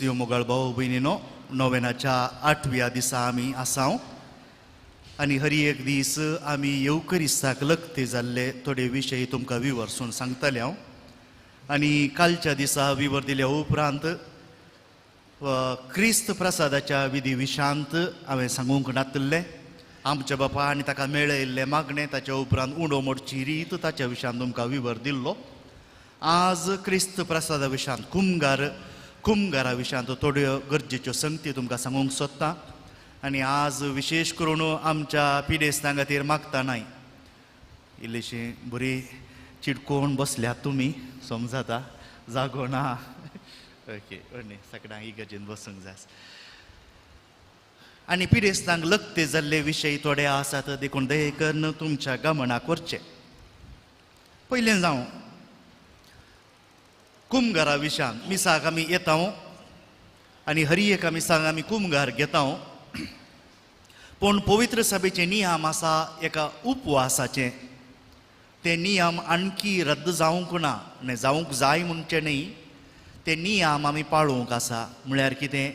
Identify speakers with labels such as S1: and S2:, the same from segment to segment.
S1: देव मोगाळ भाव भयणीनो, नोवेनाच्या आठव्या दिसा आमी आसाव आनी हर एक दीस आमी येवकरिस्ताक लग्ते जाल्ले थोडे विशय तुमकां विवर्सून सांगतले हांव. आनी कालच्या दिसा विवर दिल्या उपरांत क्रिस्त प्रसादाच्या विधी विशांत हांवें सांगूंक नातिल्लें. आमच्या बापा आनी ताका मेळयल्लें मागणें, ताच्या उपरांत उंडो मोडची रीत, ताच्या विशांत तुमकां विवर दिल्लो. आज क्रिस्त प्रसादा विशांत कुमगारा विशांत थोड्यो गरजेच्यो संगती तुमकां सांगूंक सोदता. आनी आज विशेश करून आमच्या पिडेस्तां खातीर मागता न्हय, इल्लीशी बरी चिटकोवन बसल्यात तुमी, समजाता जागो ना. ओके, न्ही सगळ्यांक इगर्जेन बसूंक जाय. आनी पिडेस्तांक लग्ते जाल्ले विशय थोडे आसात, देखून दये करून तुमच्या गमनाक व्हरचे. पयलें जावं कुमगारा विशांत. मिसाक आमी येता आनी हर एका मिसाक आमी कुमगार घेता, पूण पवित्र सभेचे नियम आसा एका उपवासाचे. ते नियम आणखी रद्द जावंक ना, न्ही जावंक जाय म्हणचें न्ही, ते नियम आमी पाळोवंक आसा. म्हळ्यार कितें,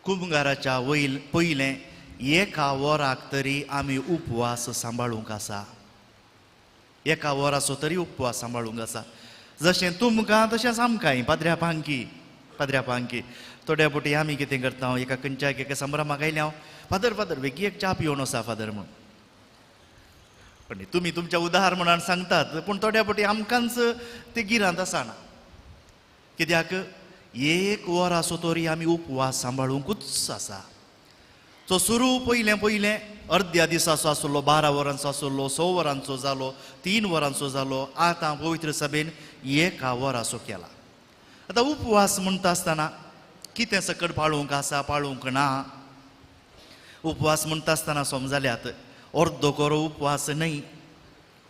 S1: कुमगाराच्या वयल पयलें एका वराक तरी आमी उपवास सांबाळूंक आसा. एका वराचो तरी उपवास सांबाळूंक आसा. जशें तुमकां तशेंच आमकांय पाद्र्या पांकी पाद्र्या पांकी थोड्या फावटी आमी कितें करता, एका खंयच्या एका संभ्रमाक आयल्या हांव, फादर फादर बेगी एक च्या पिवन आसा फादर म्हूण. पण तुमी तुमच्या उदाहरण म्हणान सांगतात, पूण थोड्या फावटी आमकांच ते गिरांत आसना. कित्याक एक वराचो तरी आमी उपवास सांबाळुंकूच आसा. तो सुरू पयलें पयलें अर्द्या दिसाचो आसलो, 12 वरांचो आसलो, 6 वरांचो जालो, 3 वरांचो जालो, आतां पवित्र सभेन एका वराचो केला. आतां उपवास म्हणटा आसतना कितें सकट पाळूंक आसा पाळूंक ना. उपवास म्हणटा आसतना समजाल्यात अर्दो कोरो उपवास न्हय.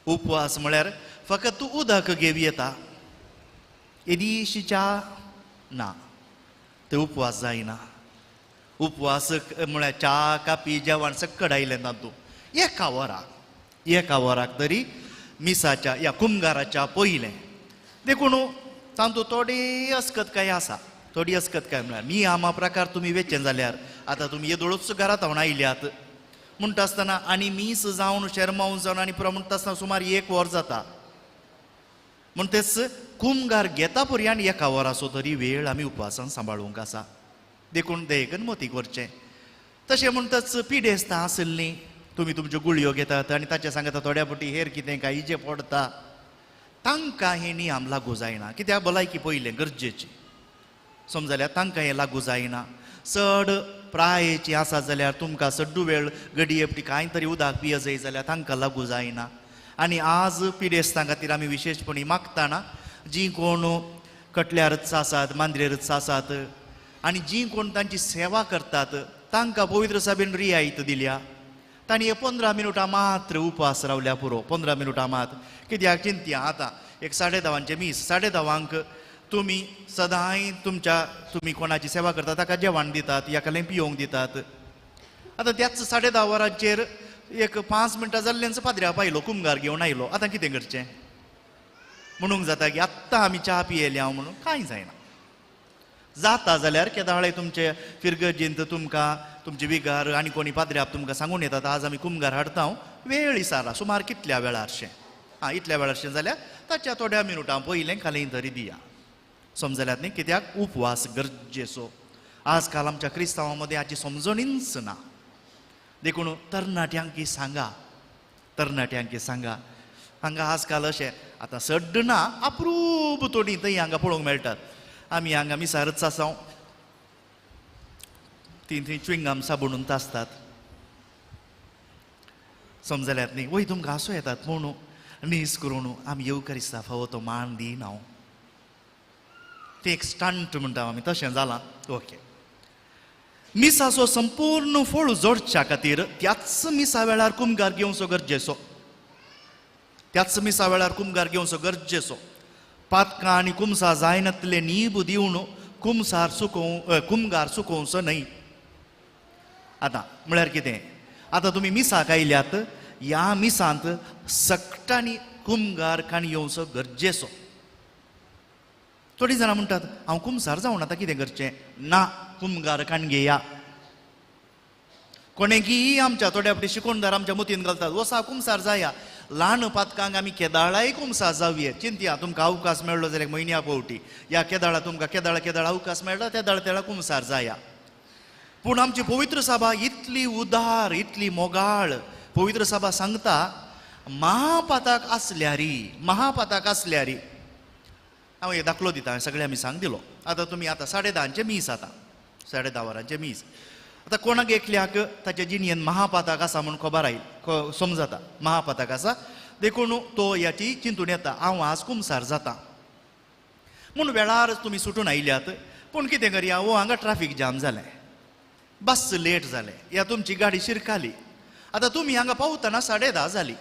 S1: उपवास म्हळ्यार फकत तूं उदक घेवं येता, येदीशी च्या ना, ते उपवास जायना. उपवास म्हळ्यार च्या कापी जेवण सकट आयलें तातूंत. एका वराक एका वराक तरी मिसाच्या या कुमगाराच्या पयलें. देखून तातूंत थोडी अस्कतकाय आसा. थोडी अस्कतकाय म्हळ्यार नियमा प्रकार तुमी वेचें जाल्यार आतां तुमी येदोळूच घरांत हांव आयल्यात म्हणटा आसतना आनी मीस जावन शेरमांव जावन आनी पुरो म्हणटा आसतना सुमार 1 वर जाता. म्हणटेच कुमगार घेता पर्यंत एका वराचो तरी वेळ आमी उपवासान सांबाळूंक आसा. देखून देगन मोतीक व्हरचें. तशें म्हणटच पिडेस्तां आसलीं, तुमी तुमच्यो गुळयो घेतात आनी ताच्या सांगता थोड्या फावटी हेर कितें काय इजे पडटा, तांकां हे नियम लागू जायना. कित्याक भलायकी पयलें गरजेची समजल्यार तांकां हें लागू जायना. चड प्रायेची आसा जाल्यार तुमकां सड्डू वेळ गडये फावटी कांय तरी उदक पिय जाय जाल्यार तांकां लागू जायना. आनी आज पिडेस्तां खातीर आमी विशेशपणी मागतना जीं कोण कटल्यारच आसात, मांद्रेरच आसात आनी जीं कोण तांची सेवा करतात तांकां पवित्र सभेन रियायत दिल्या. तांणी 15 मिनुटां मात्र उपवास रावल्या पुरो, 15 मिनुटां मात्र. कित्याक चिंतया आतां एक 10:30 मीस, 10:30 तुमी सदांय तुमच्या तुमी कोणाची सेवा करता ताका जेवण दितात या कसलें पियोवंक दितात. आतां त्याच 10:30 वरांचेर एक 5 मिनटां जाल्ल्यांचो पाद्र्या पायलो, कुमगार घेवन आयलो. आतां कितें करचें म्हणूंक जाता की आत्तां आमी च्या पियेल्या म्हणून कांय जायना. जाता जाल्यार केदाळे तुमचे फिरगर्जेंत तुमकां तुमचे विगार आनी कोणी पाद्र्याप तुमकां सांगून येतात आज आमी कुमगार हाडटा, वेळ इसारा सुमार कितल्या वेळारशें, आं इतल्या वेळारशें जाल्यार ताच्या थोड्या मिनुटां पयलें खालें तरी दिया. समजल्यात न्ही कित्याक उपवास गरजेचो. आजकाल आमच्या क्रिस्तांवां मदें हाची समजणीच ना. देखून तरणाट्यांक सांगा, तरणाट्यांक सांगा हांगा आजकाल अशें आतां सड्ड ना, अप्रूप थोडीं थंय हांगा पळोवंक मेळटात. आमी हांगा मिसारच आसा, ती थंय च्विंगाम साबणून आसतात. समजल्यात न्ही वय तुमकां हांसो येतात म्हणून नीस करून आमी येवकरिस्ता फावो तो मान दिना. तें एक स्टंट म्हणटा आमी, तशें जालां. ओके, मिसाचो संपूर्ण फळ जोडच्या खातीर त्याच मिसा वेळार कुमगार घेवचो गरजेचो. त्याच मिसा वेळार कुमगार घेवचो गरजेचो. पातकां आनी कुमसा जायनातले नीब दिवन कुमसार सुकोवं कुमगार सुकोवचो न्हय. आतां म्हळ्यार कितें, आतां तुमी मिसाक आयल्यात, ह्या मिसांत सकटांनी कुमगार काणी येवचो गरजेचो. थोडीं जाणां म्हणटात हांव कुमसार जावन आतां कितें करचें? ना, कुमगार काणगेया. कोणेकी आमच्या थोड्या फावटी शिकोणदार आमच्या मतीन घालतात, वसा कुमसार जाया. ल्हान पातकांक आमी केदाळाय कुमसार जावये. चिंतया, तुमकां अवकाश मेळ्ळो जाल्यार म्हयन्या फावटी या केदाळा तुमकां केदाळा केदाळा अवकाश मेळटा तेदाळा तेळा कुमसार जाया. पूण आमची पवित्र सभा इतली उदार, इतली मोगाळ. पवित्र सभा सांगता महापाताक आसल्यारी, महापाताक आसल्यारी. हांव एक दाखलो दिता, सगळें आमी सांग दिलो. आतां तुमी आतां 10:30 मीस, आतां 10:30 वरांचें मीस. आतां कोणाक एकल्याक ताच्या जिणयेन महापाताक आसा म्हूण खबर आयली, समजता महापाताक आसा, देखून तो ह्याची चिंतून येता हांव आज कुमसार जाता म्हूण. वेळार तुमी सुटून आयल्यात, पूण कितें करया, वो हांगा ट्राफीक जाम जालें, बस लेट जालें, या तुमची गाडी शिरकाली. आतां तुमी हांगा पावतना 10:30 जाली.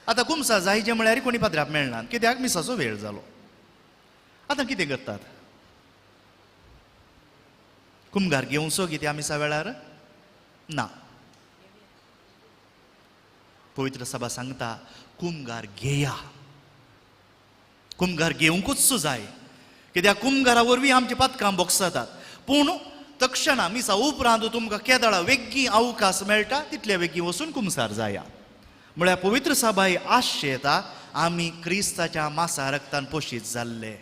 S1: आतां कुमसार जायचें म्हळ्यार कोणी पाद्राप मेळना, कित्याक मिसाचो वेळ जालो. आतां कितें करतात? कुमगार घेवचो कितें मिसा वेळार? ना. पवित्र सभा सांगता कुमगार घेया, कुमगार घेवंकूच जाय, कित्याक कुमगारा वरवीं आमची पातकां बोगसतात. पूण तक्षणा मिसा उपरांत तुमकां केदाळा वेगीं अवकाश मेळटा तितले वेगीं वचून कुमसार जाया. म्हळ्यार पवित्र सभा आश येता आमी क्रिस्ताच्या मासा रक्तान पोशीत जाल्ले.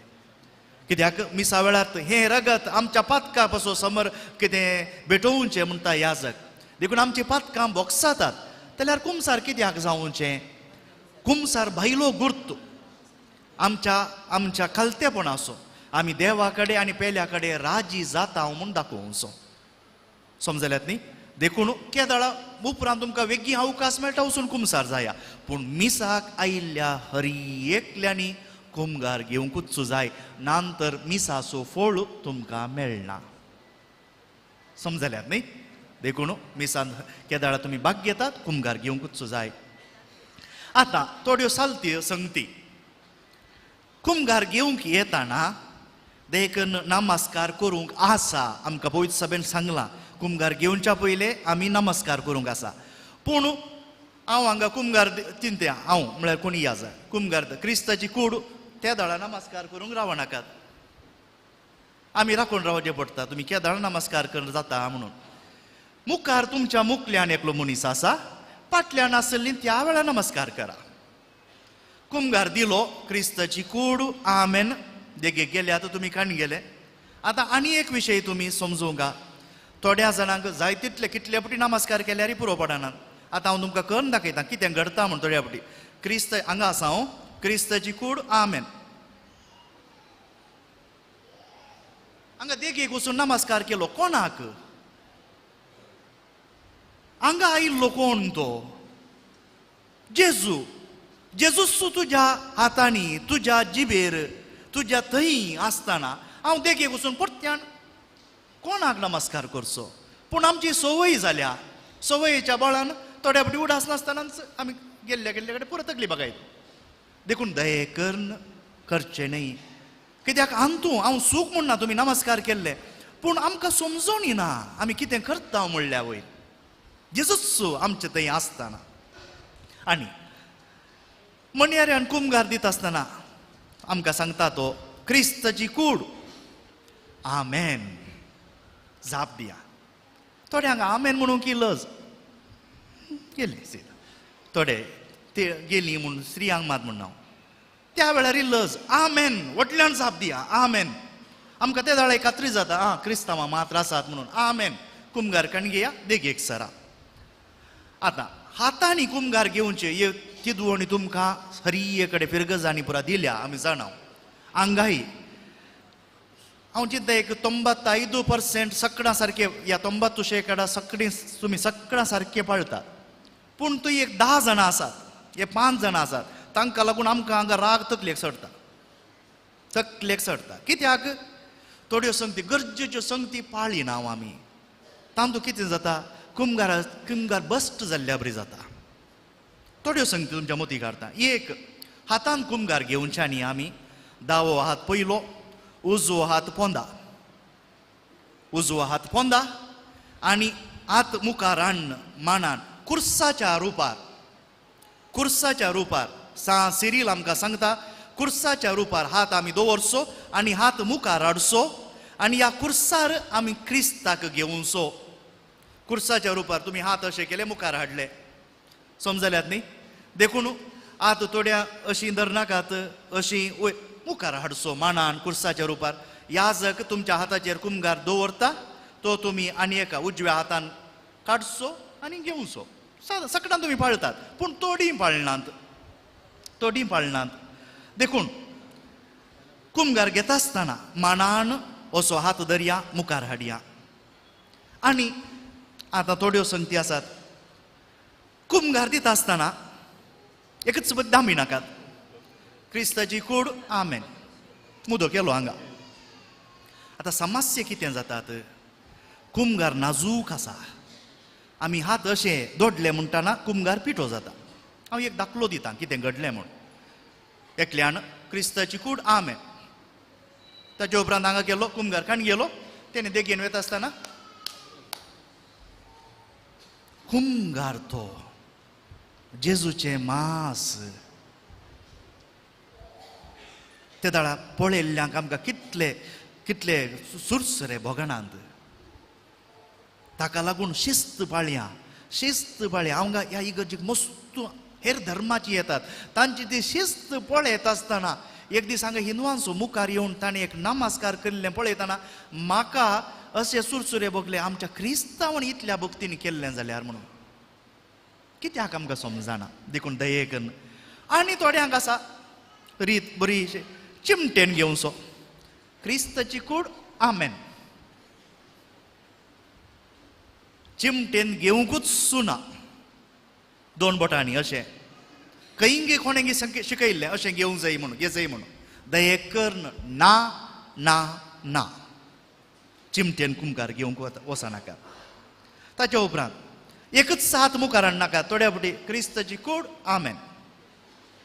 S1: कित्याक मिसा वेळार हें रगत आमच्या पातकां पासून समर कितें भेटोवचें म्हणटा याजक, देखून आमची पातकां बोगसातात. जाल्यार कुमसार कित्याक जावचें? कुमसार भायलो गुर्त आमच्या आमच्या खालतेपणाचो, आमी देवा कडेन आनी पेल्या कडेन राजी जाता म्हूण दाखोवचो. समजल्यात न्ही? देखून केदाळा उपरांत तुमकां वेगीं अवकाश मेळटा वचून कुमसार जाया. पूण मिसाक आयिल्ल्या हरी एकल्यांनी कुमगार घेवंकूच जाय, ना तर मिसाचो फळ तुमकां मेळना. समजल्यात न्ही? देखून मिसान केदाळा तुमी भाग घेतात, कुमगार घेवंकूच जाय. आतां थोड्यो सालत्यो संगती. कुमगार घेवंक येताना देखून नमस्कार करूंक आसा. आमकां पवित्र सभेन सांगलां कुमगार घेवच्या पयले आमी नमस्कार करूंक आसा. पूण हांव हांगा कुमगार चिंत्या, हांव म्हळ्यार कोणी याजा कुमगार क्रिस्ताची कूड त्या दळा नमस्कार करूंक रावनाकात, आमी राखून रावचें पडटा. तुमी केदाळ नमस्कार करून जाता म्हणून. मुखार तुमच्या मुखल्यान एकलो मनीस आसा, फाटल्यान आसली त्या वेळार नमस्कार करा. कुमगार दिलो क्रिस्ताची कूड, आमेन. देगेक गेले आतां तुमी काण गेले. आतां आनी एक विशय तुमी समजूंक. थोड्या जाणांक जाय तितले कितले फावटी नमस्कार केल्यार पुरो पडनात. आतां हांव तुमकां करून दाखयता कितें घडता म्हूण. थोड्या फावटी क्रिस्त हांगा आसा हांव, क्रिस्ताची कूड, आमेन. हांगा देगेक वचून नमस्कार केलो कोणाक? हांगा आयिल्लो कोण तो? जेजू. जेजूस तुज्या हातांनी, तुज्या जिबेर, तुज्या थंय आसतना हांव देगेक वचून परत्यान कोणाक नमस्कार करचो? पूण आमची संवय जाल्या, संवयेच्या बळान थोड्या फावटी उडास नासतनाच आमी गेल्ल्या गेल्ल्या कडेन पुरो तकली बगायत. देखून दये करून करचें न्हय, कित्याक अंतू हांव सूख म्हणना तुमी नमस्कार केल्ले, पूण आमकां समजून ना आमी कितें करता म्हणल्या वयर. जेजूच आमचे थंय आसतना आनी म्हणयाऱ्यान कुमगार दिता आसतना आमकां सांगता तो क्रिस्ताची कूड, आमेन. जाप दिया. थोड्यांक आमेन म्हणूंक की लज गेली, थोडे ते गेली म्हूण स्त्रियांक मात म्हण हांव त्या वेळार लज, आमेन व्हडल्यान जाप दिया, आमेन. आमकां ते वेळार खात्री जाता आं क्रिस्तांवां मात्र आसात म्हणून. आमेन. कुमगार कणगेया देगेक सरा. आतां हातांनी कुमगार घेवचे हे तिदवणी तुमकां हरिये कडेन फिरगजांनी पुरा दिल्या आमी जाणा. आंगाई हांव चिंता एक 95% सगळ्यां सारके या 90% सगळीं तुमी सगळ्यां सारके पाळतात. पूण थंय एक 10 जाणां आसात, हे 5 जाणां आसात, तांकां लागून आमकां हांगा राग तकलेक चडटा, तकलेक चडटा. कित्याक थोड्यो संगती गरजेच्यो संगती पाळिना आमी. तांतूं कितें जाता, कुमगार कुमगार बस्ट जाल्ल्या बरी जाता. थोड्यो संगती तुमच्या मती काडटा. एक हातान कुमगार घेवच्या न्ही आमी, दावो हात पयलो, उजवो हात पोंदा, उजवो हात पोंदा आनी हात मुखार हाडून मानान कुर्साच्या रुपार, कुर्साच्या रुपार. सां सिरील आमकां सांगता कुर्साच्या रुपार हात आमी दवरचो आनी हात मुखार हाडचो आनी ह्या कुर्सार आमी क्रिस्ताक घेवचो. कुर्साच्या रुपार तुमी हात अशे केले मुखार हाडले, समजल्यात न्ही? देखून आतां थोड्या अशीं धरनाकात, अशीं वयर मुखार हाडचो मानान कुर्साच्या रुपार. याजक तुमच्या हाताचेर कुमगार दवरता तो तुमी आनी एका उजव्या हातान काडचो आनी घेवचो. सकटान तुमी पाळतात पूण थोडीं पाळनात, थोडीं पाळनात. देखून कुमगार घेता आसतना मानान असो हात दर्या मुखार हाडया. आनी आतां थोड्यो संगती आसात, कुमगार दिता आसतना एकच दामी नाकात, क्रिस्ताची कूड आमेन मुदो केलो हांगा. आतां समस्या कितें जातात, कुमगार नाजूक आसा, आमी हात अशे दोडले म्हणटना कुमगार पिठो जाता. हांव एक दाखलो दिता कितें घडलें म्हूण. एकल्यान क्रिस्ताची कूड आमेन, ताच्या उपरांत हांगा गेलो कुमगार काण गेलो, तेणे देगेन वता आसतना कुमगार तो जेजूचें मांस ते दाळा पळयल्ल्यांक आमकां कितले कितले सुरसुरे भोगणांत. ताका लागून शिस्त पाळया, शिस्त पाळया. हांव ह्या इगर्जीक मस्त हेर धर्माची येतात, तांची ती शिस्त पळयत आसतना एक दीस हांगा हिंदवांचो मुखार येवन ताणें एक नमस्कार केल्लें पळयतना म्हाका अशें सुरसुरे भोगले, आमच्या क्रिस्तांवान इतल्या भक्तीन केल्लें जाल्यार म्हणून कित्याक आमकां समजना. देखून दयेकन आनी थोड्यांक आसा रीत बरी चिमटेन घेवचो, क्रिस्ताची कूड आमेन, चिमटेन घेवंकूच सुना दोन बोटांनी अशें खंयगे कोणेंगी शिकयल्लें अशें घेवंक जाय म्हणून, घेजाय म्हणून. दये कर्ण ना ना ना, चिमटेन कुमकार घेवंक वचनाका. ताच्या उपरांत एकच हात मुखार हाडनाका, थोड्या फावटी क्रिस्ताची कूड आमेन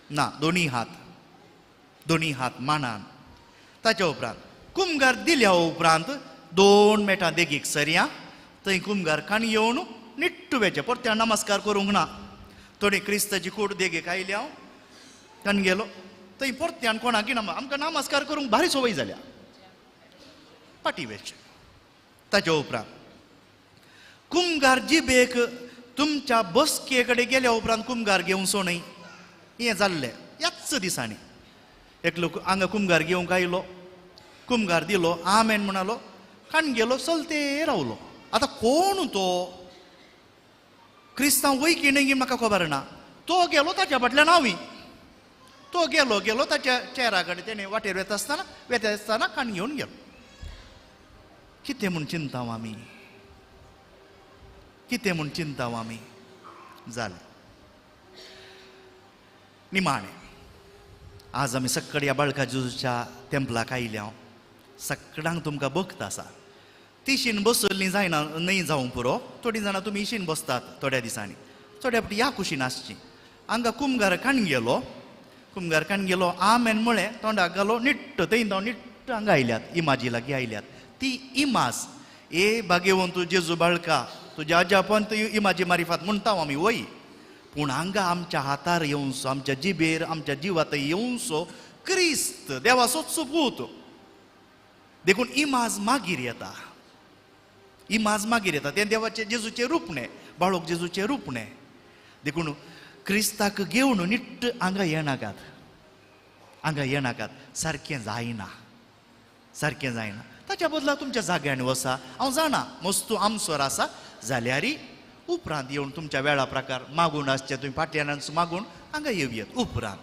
S1: ना, दोनी हात, दोनी हात मानान. ताच्या उपरांत कुमगार दिल्या उपरांत 2 मेटां देगीक सरया, थंय कुमगार काणी येवन निट्टू वेचें, परत्या नमस्कार करूंक ना. थोडी क्रिस्ताची कूड देगेक आयली, हांव कान गेलो थंय परत्यान कोणाक आमकां नमस्कार करूंक भारी संवय जाल्या, फाटी वेचें. ताच्या उपरांत कुमगार जिबेक तुमच्या बसके कडेन गेल्या उपरांत कुमगार घेवचो न्हय, हें जाल्लें ह्याच दिसांनी. एकलो हांगा कुमगार घेवंक आयलो, कुमगार दिलो, आमेन म्हणालो, कान गेलो, चलते रावलो. आतां कोण तो क्रिस्तांव वय की न्हय म्हाका खबर ना. तो गेलो ताच्या फाटल्यान हांवूय, तो गेलो गेलो ताच्या चेरा कडेन, तेणें वाटेर वेता आसतना वेता आसतना कान घेवन गेलो. कितें म्हूण चिंताव आमी, कितें म्हूण चिंताव आमी. जालें निमाणें आज आमी सक्कड ह्या बाळका जेजूच्या तेंपलाक आयल्या, सगळ्यांक तुमकां भक्त आसा. तिशीन बसल्लीं जायना न्हय जावंक पुरो, थोडीं जाणां तुमी इशीन बसतात थोड्या दिसांनी, थोड्या फावटी ह्या कुशीन आसची. हांगा कुमगार काण गेलो, कुमगार काण गेलो, आमेन म्हळें, तोंडाक घालो, निट्ट थंय तो निट्ट हांगा आयल्यात, इमाजी लागीं आयल्यात. ती इमाज ए भाग्यवंत जेजू बाळका तुज्या अजापन तूं इमाजी मारिफात म्हणटा आमी वय, पूण हांगा आमच्या हातार येवचो, आमच्या जिबेर, आमच्या जिवात येवचो क्रिस्त देवाचोच पूत. देखून इमाज मागीर येता, इमाज मागीर येता, तें देवाचें जेजूचें रूप न्हय, बाळक जेजूचें रूप न्हय. देखून क्रिस्ताक घेवन निट्ट हांगा येनाकात, हांगा येनाकात, सारकें जायना, सारकें जायना. ताच्या बदला तुमच्या जाग्यान वसा. हांव जाणा मस्तू आमसोर आसा जाल्यार उपरांत येवन तुमच्या वेळा प्रकार मागून आसचें, तुमी फाटल्यान मागून हांगा येवयेत उपरांत.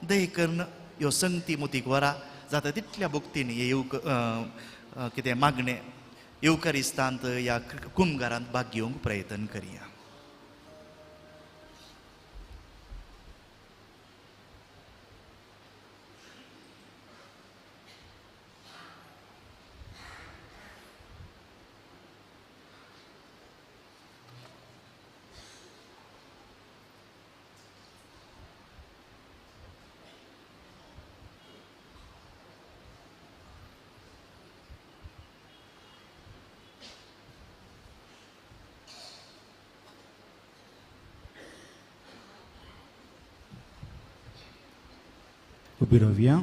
S1: दय करून ह्यो संगती मोतीक वरा जाता तितल्या भक्तीन हे येवक कितें मागणें येवकारिस्तांत ह्या कुमगारांत भाग घेवंक प्रयत्न करया.
S2: उबी रावया.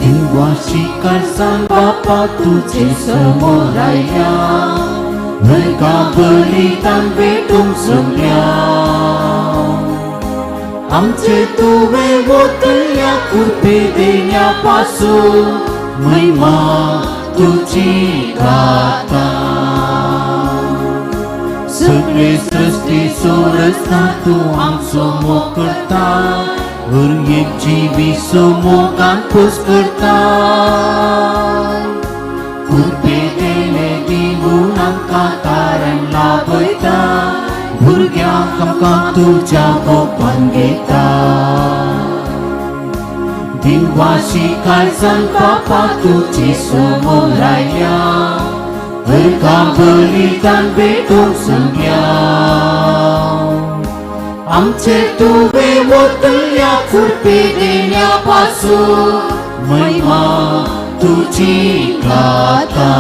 S3: देवाची काळजान बापा तुझे समोर आयल्या, हरका बलिदान भेटूंक जमल्या. आमचे तुवें वतल्या कृपे देण्या पासून महिमा तुजी गाता. सगळे सृश्टी सोरसता तूं आमचो मोग करता, हर एक जिवी मोगान खोस करता. कृपे देणे दिवन आमकां तारण लाभयता, भुरग्यांक आमकां तुज्या गोपान घेता. दिवाशी काळजान बापा तुजी समोर आयल्या, हरका बलिदान भेटूंक जमल्या. आमचे तुवें वतल्या कृपे देण्या पासून महिमा तुजी गाता.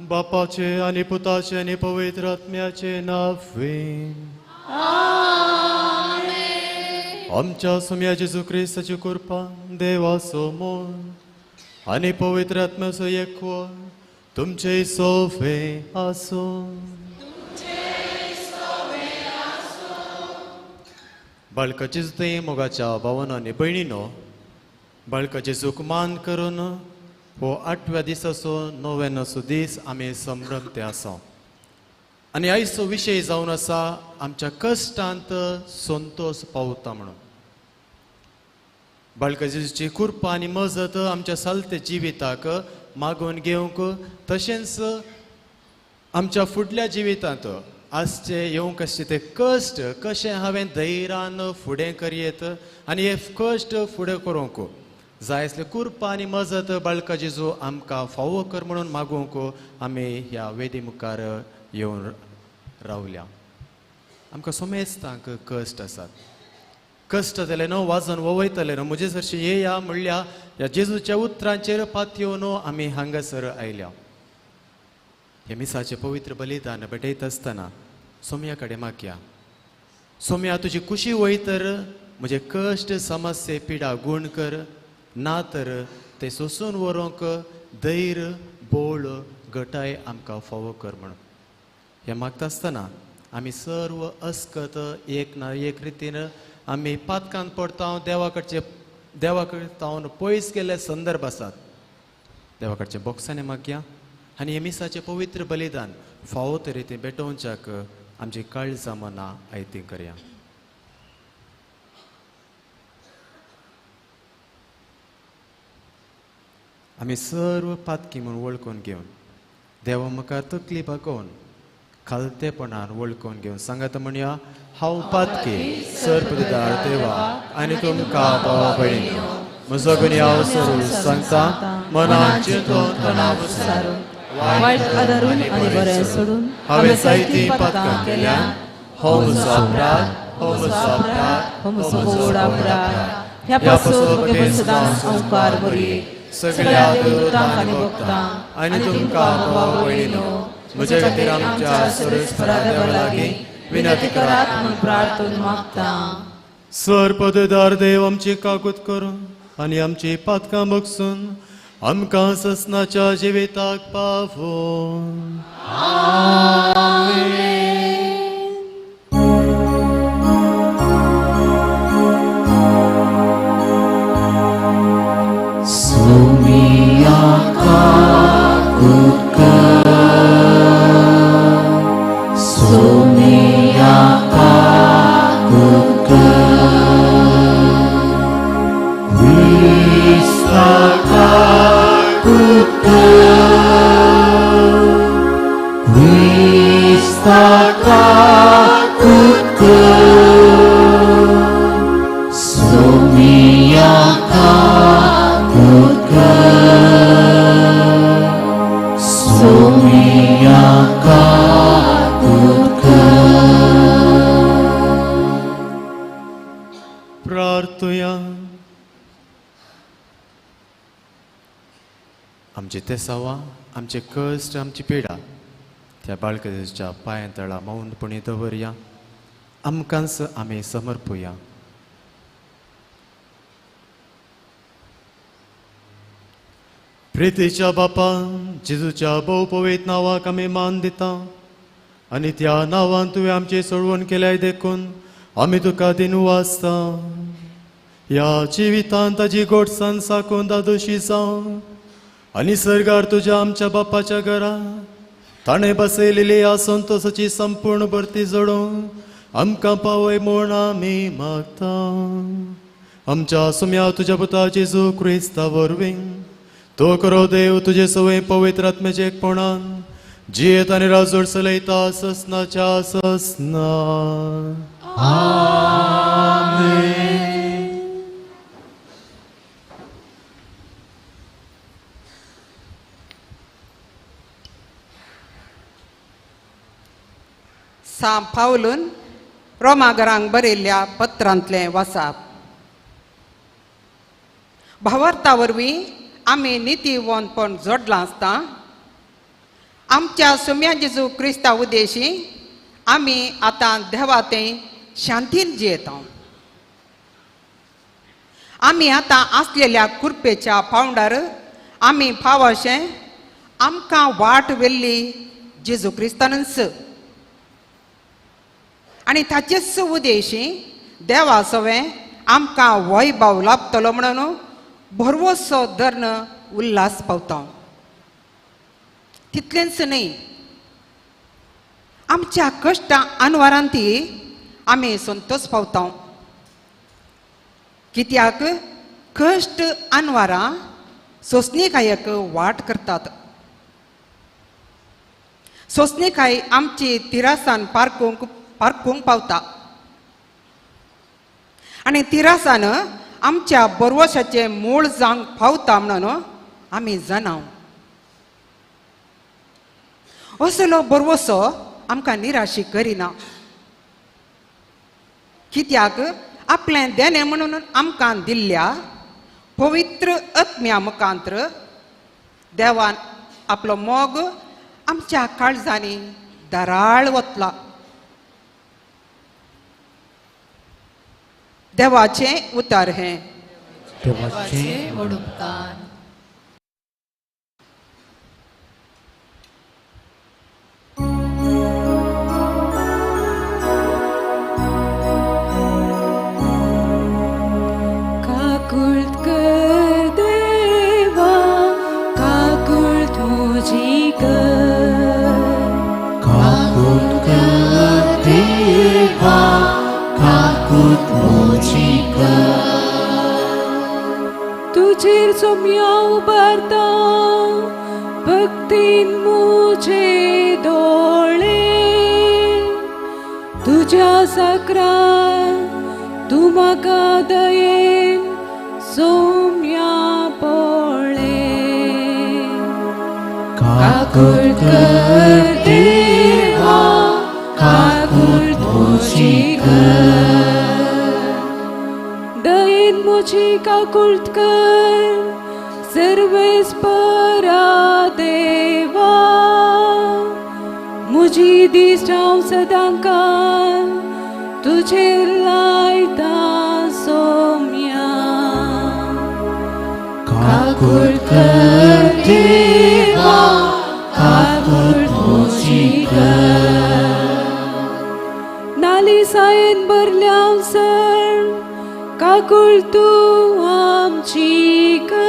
S4: बापाचे आनी पुताचे आनी पवित्र आत्म्याचे नांवे. आमच्या सोम्या जेजू क्रिस्ताची कृपा, देवाचो मोग आनी पवित्र आत्म्याचो एकवट तुमचे सोफे आसूं. बाळका जेजू मोगाच्या भावानो आनी भयणीनो, बाळका जेजूक मान करून हो आठव्या दिसाचो नव्याण्णवचो दीस आमी संभ्रमते आसा. आनी आयचो विशय जावन आसा आमच्या कश्टांत संतोष पावता म्हणून. बाळका जेजूची कृपा आनी मजत आमच्या सालते जिविताक मागोवन घेवंक, तशेंच आमच्या फुडल्या जिवितांत आसचे येवंक आसचे ते कश्ट कशें हांवें धैर्यान फुडें करयेत आनी हे कश्ट फुडें करूंक जाय आसले कृपा आनी मजत बाळका जेजू आमकां फावो कर म्हणून मागूंक आमी ह्या वेदी मुखार येवन रावल्या. आमकां सोमेस्तांक कश्ट आसात. कश्ट जाले न्हू, वाजन वयतले न्हू, म्हजे सरशी येया म्हणल्या ह्या जेजूच्या उतरांचेर पातयेवन आमी हांगासर आयल्या. हे मिसाचें पवित्र बलिदान भेटयत आसतना सोम्या कडेन मागया, सोम्या तुजी खुशी वय तर म्हजे कश्ट समस्ये पिडा गूण कर, ना तर ते सोसून व्हरूंक धैर्य बोळ गटाय आमकां फावो कर म्हणून. हें मागता आसतना आमी सर्व अस्कत एक ना एक रितीन आमी पातकान पडता, देवा कडच्यान पयस गेल्ले संदर्भ आसात. देवा कडचे बोक्सांनी मागया आनी हे मिसाचें पवित्र बलिदान फावो ते रितीन भेटोवच्याक आमची काळजां मनां आयती करया. आमी सर्व पातकी म्हूण वळखून घेवन देवा मुखार तकली बागोवन खालतेपणान वळखून घेवन सांगात म्हणया, हांव पातकी सर्पदार देवा आनी तुमकां भाव भयणीनो म्हजो गुन्यांव सरू सांगता, मनान चिंतून तणाव सारून
S5: वायट आदारून आनी बरें सोडून
S4: हांवें जायतीं पातकां केल्या. हो म्हजो अपराध, हो म्हजो अपराध,
S5: हो म्हजो व्हड अपराध. ह्या पासून म्हगे सदांच अंकार बरी
S4: सगळ्या देवतांक आनी भक्तांक आनी तुमकां भाव भयणीनो म्हजे खातीर आमच्या सर्वेस्परा देवा लागीं विनंती
S5: करात म्हूण प्रार्थना मागता.
S4: सर्पदार देव आमची काकूत करून आनी आमची पातकां बगसून आमकां ससनाच्या जिविताक पावोवन.
S3: सोमिया काकूत कर, सोमिया काकूत कर, क्रिस्ता काकूत कर, क्रिस्ता
S4: आमचे तेसावां, आमचे कश्ट, आमची पिडा त्या बाळका जेजूच्या पांयां तळा मौनपणी दवरया. आमकांच आमी समर्पुया. प्रितीच्या बापा, जेजूच्या भोव पवित्र नांवाक आमी मान दिता आनी त्या नांवान तुवें आमचें सोडवण केल्याय देखून आमी तुका दिनवासता. ह्या जिवितांत ताजी गोडसान साकून दादोशी जावं आनी सर्गार तुज्या आमच्या बापाच्या घरा ताणें बसयलेली ह्या संतोसाची संपूर्ण भरती जोडून आमकां पावय म्हूण आमी मागता. आमच्या सुम्या तुज्या पुता जेजू क्रिस्ता वरवीं तो करो देव तुजे सवय पवित्र आत्म्याचे एकपणान जियेत आनी राजोड चलयता ससनाच्या ससना.
S2: सां पावलून रोमागरांक बरयल्ल्या पत्रांतलें वासाप. भावार्था वरवीं आमी नितीवंतपण जोडलां आसता. आमच्या सुम्या जेजू क्रिस्ता उद्देशी आमी आतां देवा थंय शांतीन जियेता. आमी आतां आसलेल्या कुरपेच्या पावंडार आमी फाव अशें आमकां वाट व्हेल्ली जेजू क्रिस्तानच आनी ताचेच उद्देशी देवा सवें आमकां वैभव लाभतलो म्हणून भरवसो धरून उल्हास पावता. तितलेंच न्हय, आमच्या कश्टां अनवारांत आमी संतोष पावता. कित्याक कश्ट अनवारां सोंसणीकायक वाट करतात. सोंसणीकाय आमची तिरासान पारकूंक पारकूंक पावता आनी तिरासान आमच्या बरवशाचें मूळ जावंक पावता म्हणून आमी जाणाव. असलो बरवसो आमकां निराशी करिना. कित्याक आपलें देणें म्हणून आमकां दिल्ल्या पवित्र आत्म्या मुखांत्र देवान आपलो मोग आमच्या काळजांनी दराळ वतला. देवाचें उतर हें.
S3: देवाचें व्हड उपकार.
S6: काकुळट कर देवा, काकुळट म्हजी कर.
S3: काकुळट कर देवा, काकुळट म्हजी कर.
S6: तुजेर सोम्या उबारता भक्तीन म्हजे दोळे. तुज्या साकरान तूं म्हाका दयेन सोम्या पळय.
S3: काकुळट कर देवा, काकुळट म्हजी कर.
S6: दयेन म्हजी काकुळट कर सर्वेस्परा देवा. म्हजी दिश्ट हांव सदांकाल तुजेर लायता सोम्या.
S3: काकुळट कर देवा, काकुळट म्हजी कर.
S6: नालिसायेन भरल्या सण काकुळट तूं आमची कर.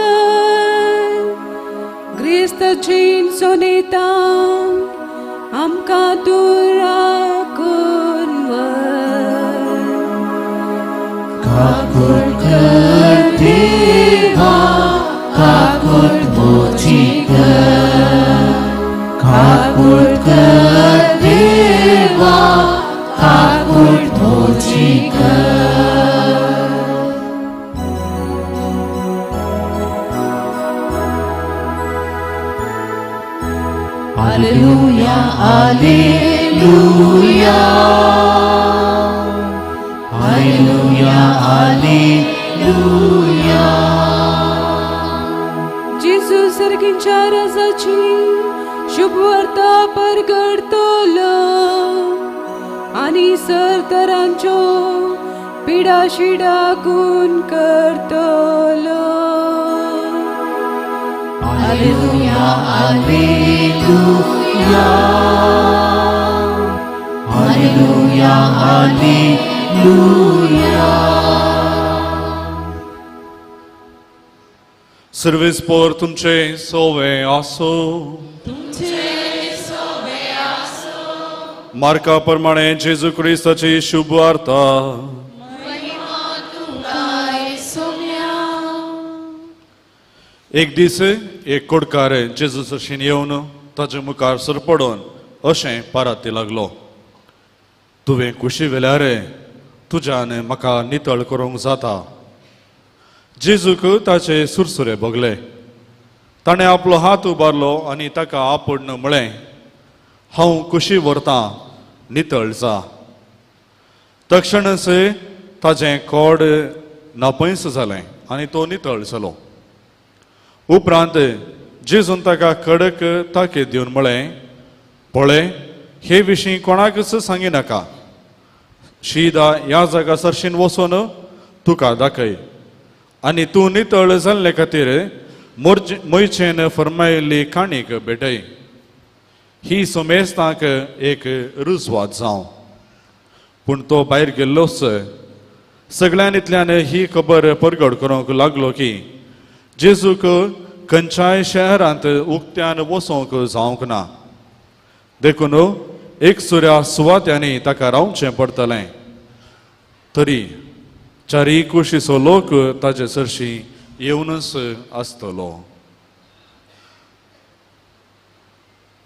S6: क्रिस्ताची सोनेता आमकां तूं राखून व्हर.
S3: काकुळट कर देवा, काकुळट म्हजी कर. काकुळट कर देवा, काकुळट म्हजी कर. Alleluia, Alleluia, Alleluia, Alleluia.
S6: Jesus सर्गींच्या राजाची शुभवार्ता परगडतलो आनी सरतरांच्यो पिडा शिडाकून करतलो.
S3: Alleluia, Alleluia, Alleluia, Alleluia.
S7: Service पोर तुमचे सोवे आसो. मार्का प्रमाणे जेजू क्रिस्ताची शुभ वार्ता. एक दीस एक कोडकार जेजू सरशीन येवन ताचे मुखार सरपडून अशें पाराती लागलो, तुवें कुशी वेल्यार तुज्यान म्हाका नितळ करूंक जाता. जेजूक ताचे सुरसुरे भोगले. ताणें आपलो हात उबारलो आनी ताका आपोडन म्हळें, हांव कुशी व्हरतां, नितळ जा. तक्षणच ताजें कोड नापयस जालें आनी तो नितळ जालो. उपरांत जेजून ताका कडक ताकीद दिवन म्हळें, पळय, हे विशीं कोणाकच सांगिनाका. शीदा ह्या जागा सरशीन वचून तुका दाखय आनी तूं नितळ जाल्ले खातीर मोयचेन फर्मायल्ली काणीक भेटय. ही सोमेस्तांक एक रुजवात जावं. पूण तो भायर गेल्लोच सगळ्यांतल्यान ही खबर परगट करूंक लागलो की जेजूक खंयच्याय शहरांत उक्त्यान वचोंक जावंक ना, देखून एक सुऱ्या सुवात्यांनी ताका रावचें पडटलें. तरी चारी कुशीचो लोक ताजे सरशी येवनच आसतलो.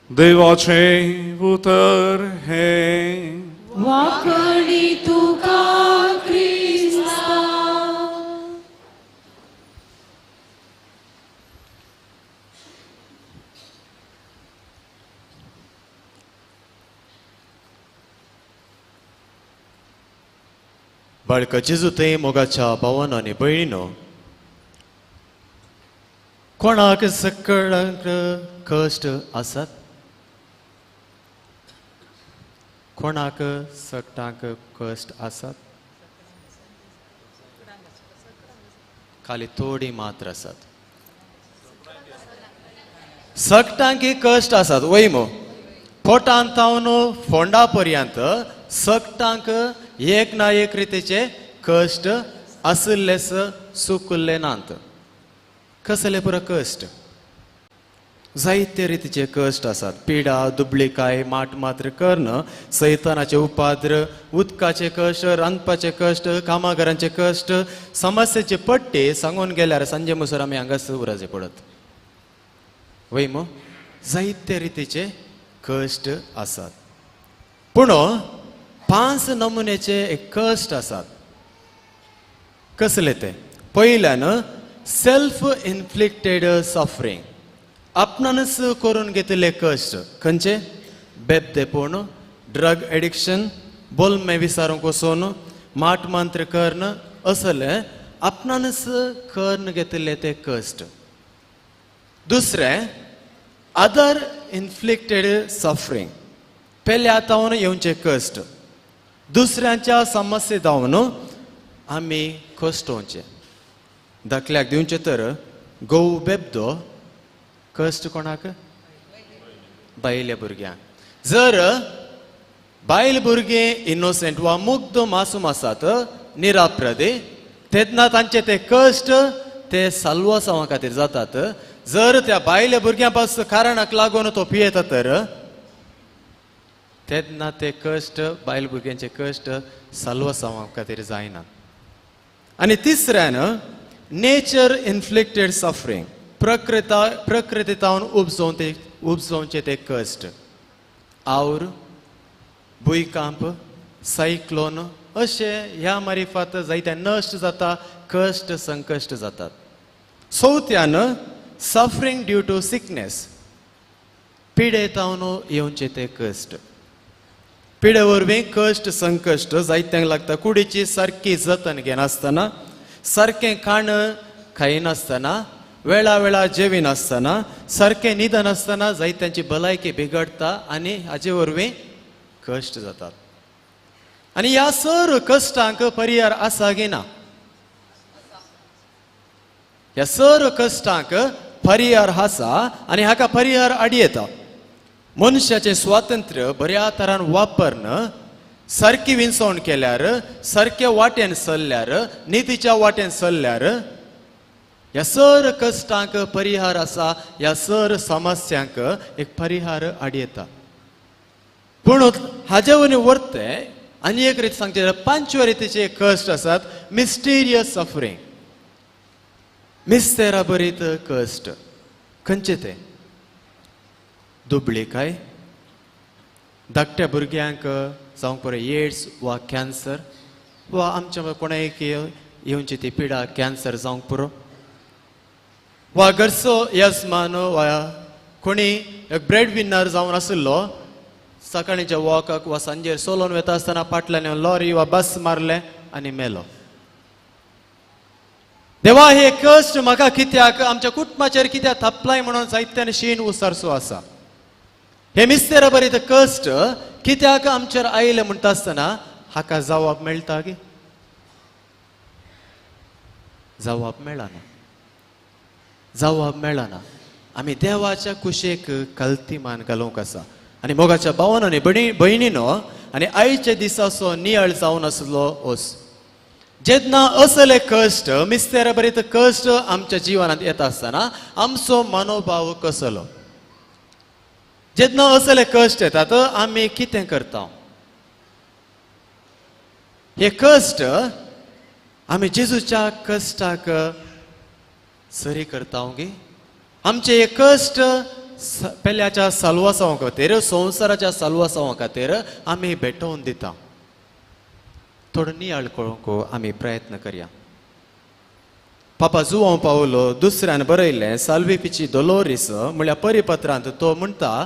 S7: देवाचें उतर हें.
S3: वाकणी तुका क्रिस्ता.
S4: बाळका जेजू थंय मोगाच्या भावानो आनी भयणीनो, कोणाक सकळांक कश्ट आसात? कोणाक सगटांक कश्ट आसात? खाली थोडी मात्र आसात. सगटांकी कश्ट आसात वय मो? पोटांत तावन फोंडा पर्यंत सगटांक एक ना एक रितीचे कश्ट आशिल्लेच सुकुल्ले नात. कसले पुरो कश्ट? जायते रितीचे कश्ट आसात. पिडा, दुबळीकाय, माट मात्र कर्ण, सैतानाचे उपाद्र, उदकाचे कश्ट, रांदपाचे कश्ट, कामागारांचे कश्ट, समस्येचे पट्टे सांगून गेल्यार सांजे मुसर आमी हांगाच उराचे पडत वय मो? जायते रितीचे कश्ट आसात. पूण 5 नमुन्याचे एक कश्ट आसात. कसले ते? पयल्यान सेल्फ इन्फ्लिक्टेड सफरींग, आपणानच करून घेतिल्ले कश्ट. खंयचे? बेबदेपण, ड्रग एडिक्शन, बोलमे विसारूंक वचून, माट मंत्र कर्ण, असले आपणानच करून घेतिल्ले ते कश्ट. दुसरें अदर इन्फ्लिक्टेड सफरींग, पेल्या तावन येवचे कश्ट, दुसऱ्यांच्या समस्ये जावन आमी कश्टोवचे. दाखल्याक दिवचे तर गोव बेबदो कश्ट कोणाक? बायल्या भुरग्यांक. जर बायल भुरगें इनोसेंट वा मुग्ध मासूम आसात, निराप्रदे, तेन्ना तांचे ते कश्ट ते साल्वासांवा खातीर जातात. जर त्या बायल्या भुरग्यां पास कारणाक लागून तो पियेता तर तेन्ना ते कश्ट बायल भुरग्यांचे कश्ट साल्वासांवा खातीर जायना. आनी तिसऱ्यान नेचर इन्फ्लिक्टेड सफरींग, प्रकृतीतावन उपजोवचे ते कश्ट, our, भुंयकांप, सायक्लोन अशे ह्या मारिफात जायते नश्ट जाता, कश्ट संकश्ट जातात. चवथ्यान सफरींग ड्यू टू सिकनेस, पिडेतावन येवचे ते कश्ट, पिडे वरवीं कश्ट संकश्ट जायत्यांक लागता. कुडीची सारकी जतन घेनासतना, सारकें खाण खायनासतना वेळा वेळा जेवी नासतना, सारकें न्हिदनासतना जायत्यांची भलायकी बिगडटा आनी हाजे वरवीं कश्ट जातात. आनी ह्या सर कश्टांक परिहार आसा गी ना? ह्या सर कश्टांक परिहार आसा आनी हाका परिहार आडयेता. मनशाचें स्वातंत्र्य बऱ्या तरान वापरन सारकी विंचवण केल्यार, सारके वाटेन सरल्यार, नितीच्या वाटेन सरल्यार ह्या सर कश्टांक परिहार आसा, ह्या सर समस्यांक एक परिहार आडयेता. पूण हाजे वरवीं वर्ते आनी एक रीत सांगचें जाल्यार पांचव्या रितीचे कश्ट आसात, मिस्टिरियस सफरींग, मिस्तेरा बरीत कश्ट. खंयचे ते? दुबळीकाय, धाकट्या भुरग्यांक जावंक बरें एड्स वा कॅन्सर, वा आमच्या कोणाक येवची ती पिडा कॅन्सर जावंक पुरो, वा घरचो येजमान वा कोणी एक ब्रेड विनर जावन आशिल्लो, सकाळीच्या वॉकाक वा सांजेर सोलोन वता आसतना फाटल्यान लॉरी वा बस मारलें आनी मेलो. देवा हे कश्ट म्हाका कित्याक, आमच्या कुटुंबाचेर कित्याक थापलाय म्हणून जायत्यान शीण उसारचो आसा. हे मिस्तेरा बरीत कश्ट कित्याक आमचेर आयले म्हणटा आसतना हाका जवाब मेळटा गी? जवाब मेळना, जवाब मेळना. आमी देवाच्या कुशेक कल्ती मान घालूंक आसा. आनी मोगाच्या भावान आनी भयणीनो, आनी आयच्या दिसाचो नियाळ जावन आसलो ओस जेन्ना असले कश्ट, मिस्तेरा बरीत कश्ट आमच्या जिवनांत येता आसतना आमचो मनोभाव कसलो? जेन्ना असले कश्ट येतात आमी कितें करता? हे कश्ट आमी जेजूच्या कश्टाक सरी करता गे? आमचे हे कश्ट पेल्याच्या साल्वासांवा खातीर, संवसाराच्या साल्वासांवा खातीर आमी भेटोवन दिता. थोडो नियाळ करूंक आमी प्रयत्न करया. पापा जुवांव पावलो दुसऱ्यान बरयल्लें साल्विपिची दोलोरीस म्हळ्यार परिपत्रांत तो म्हणटा,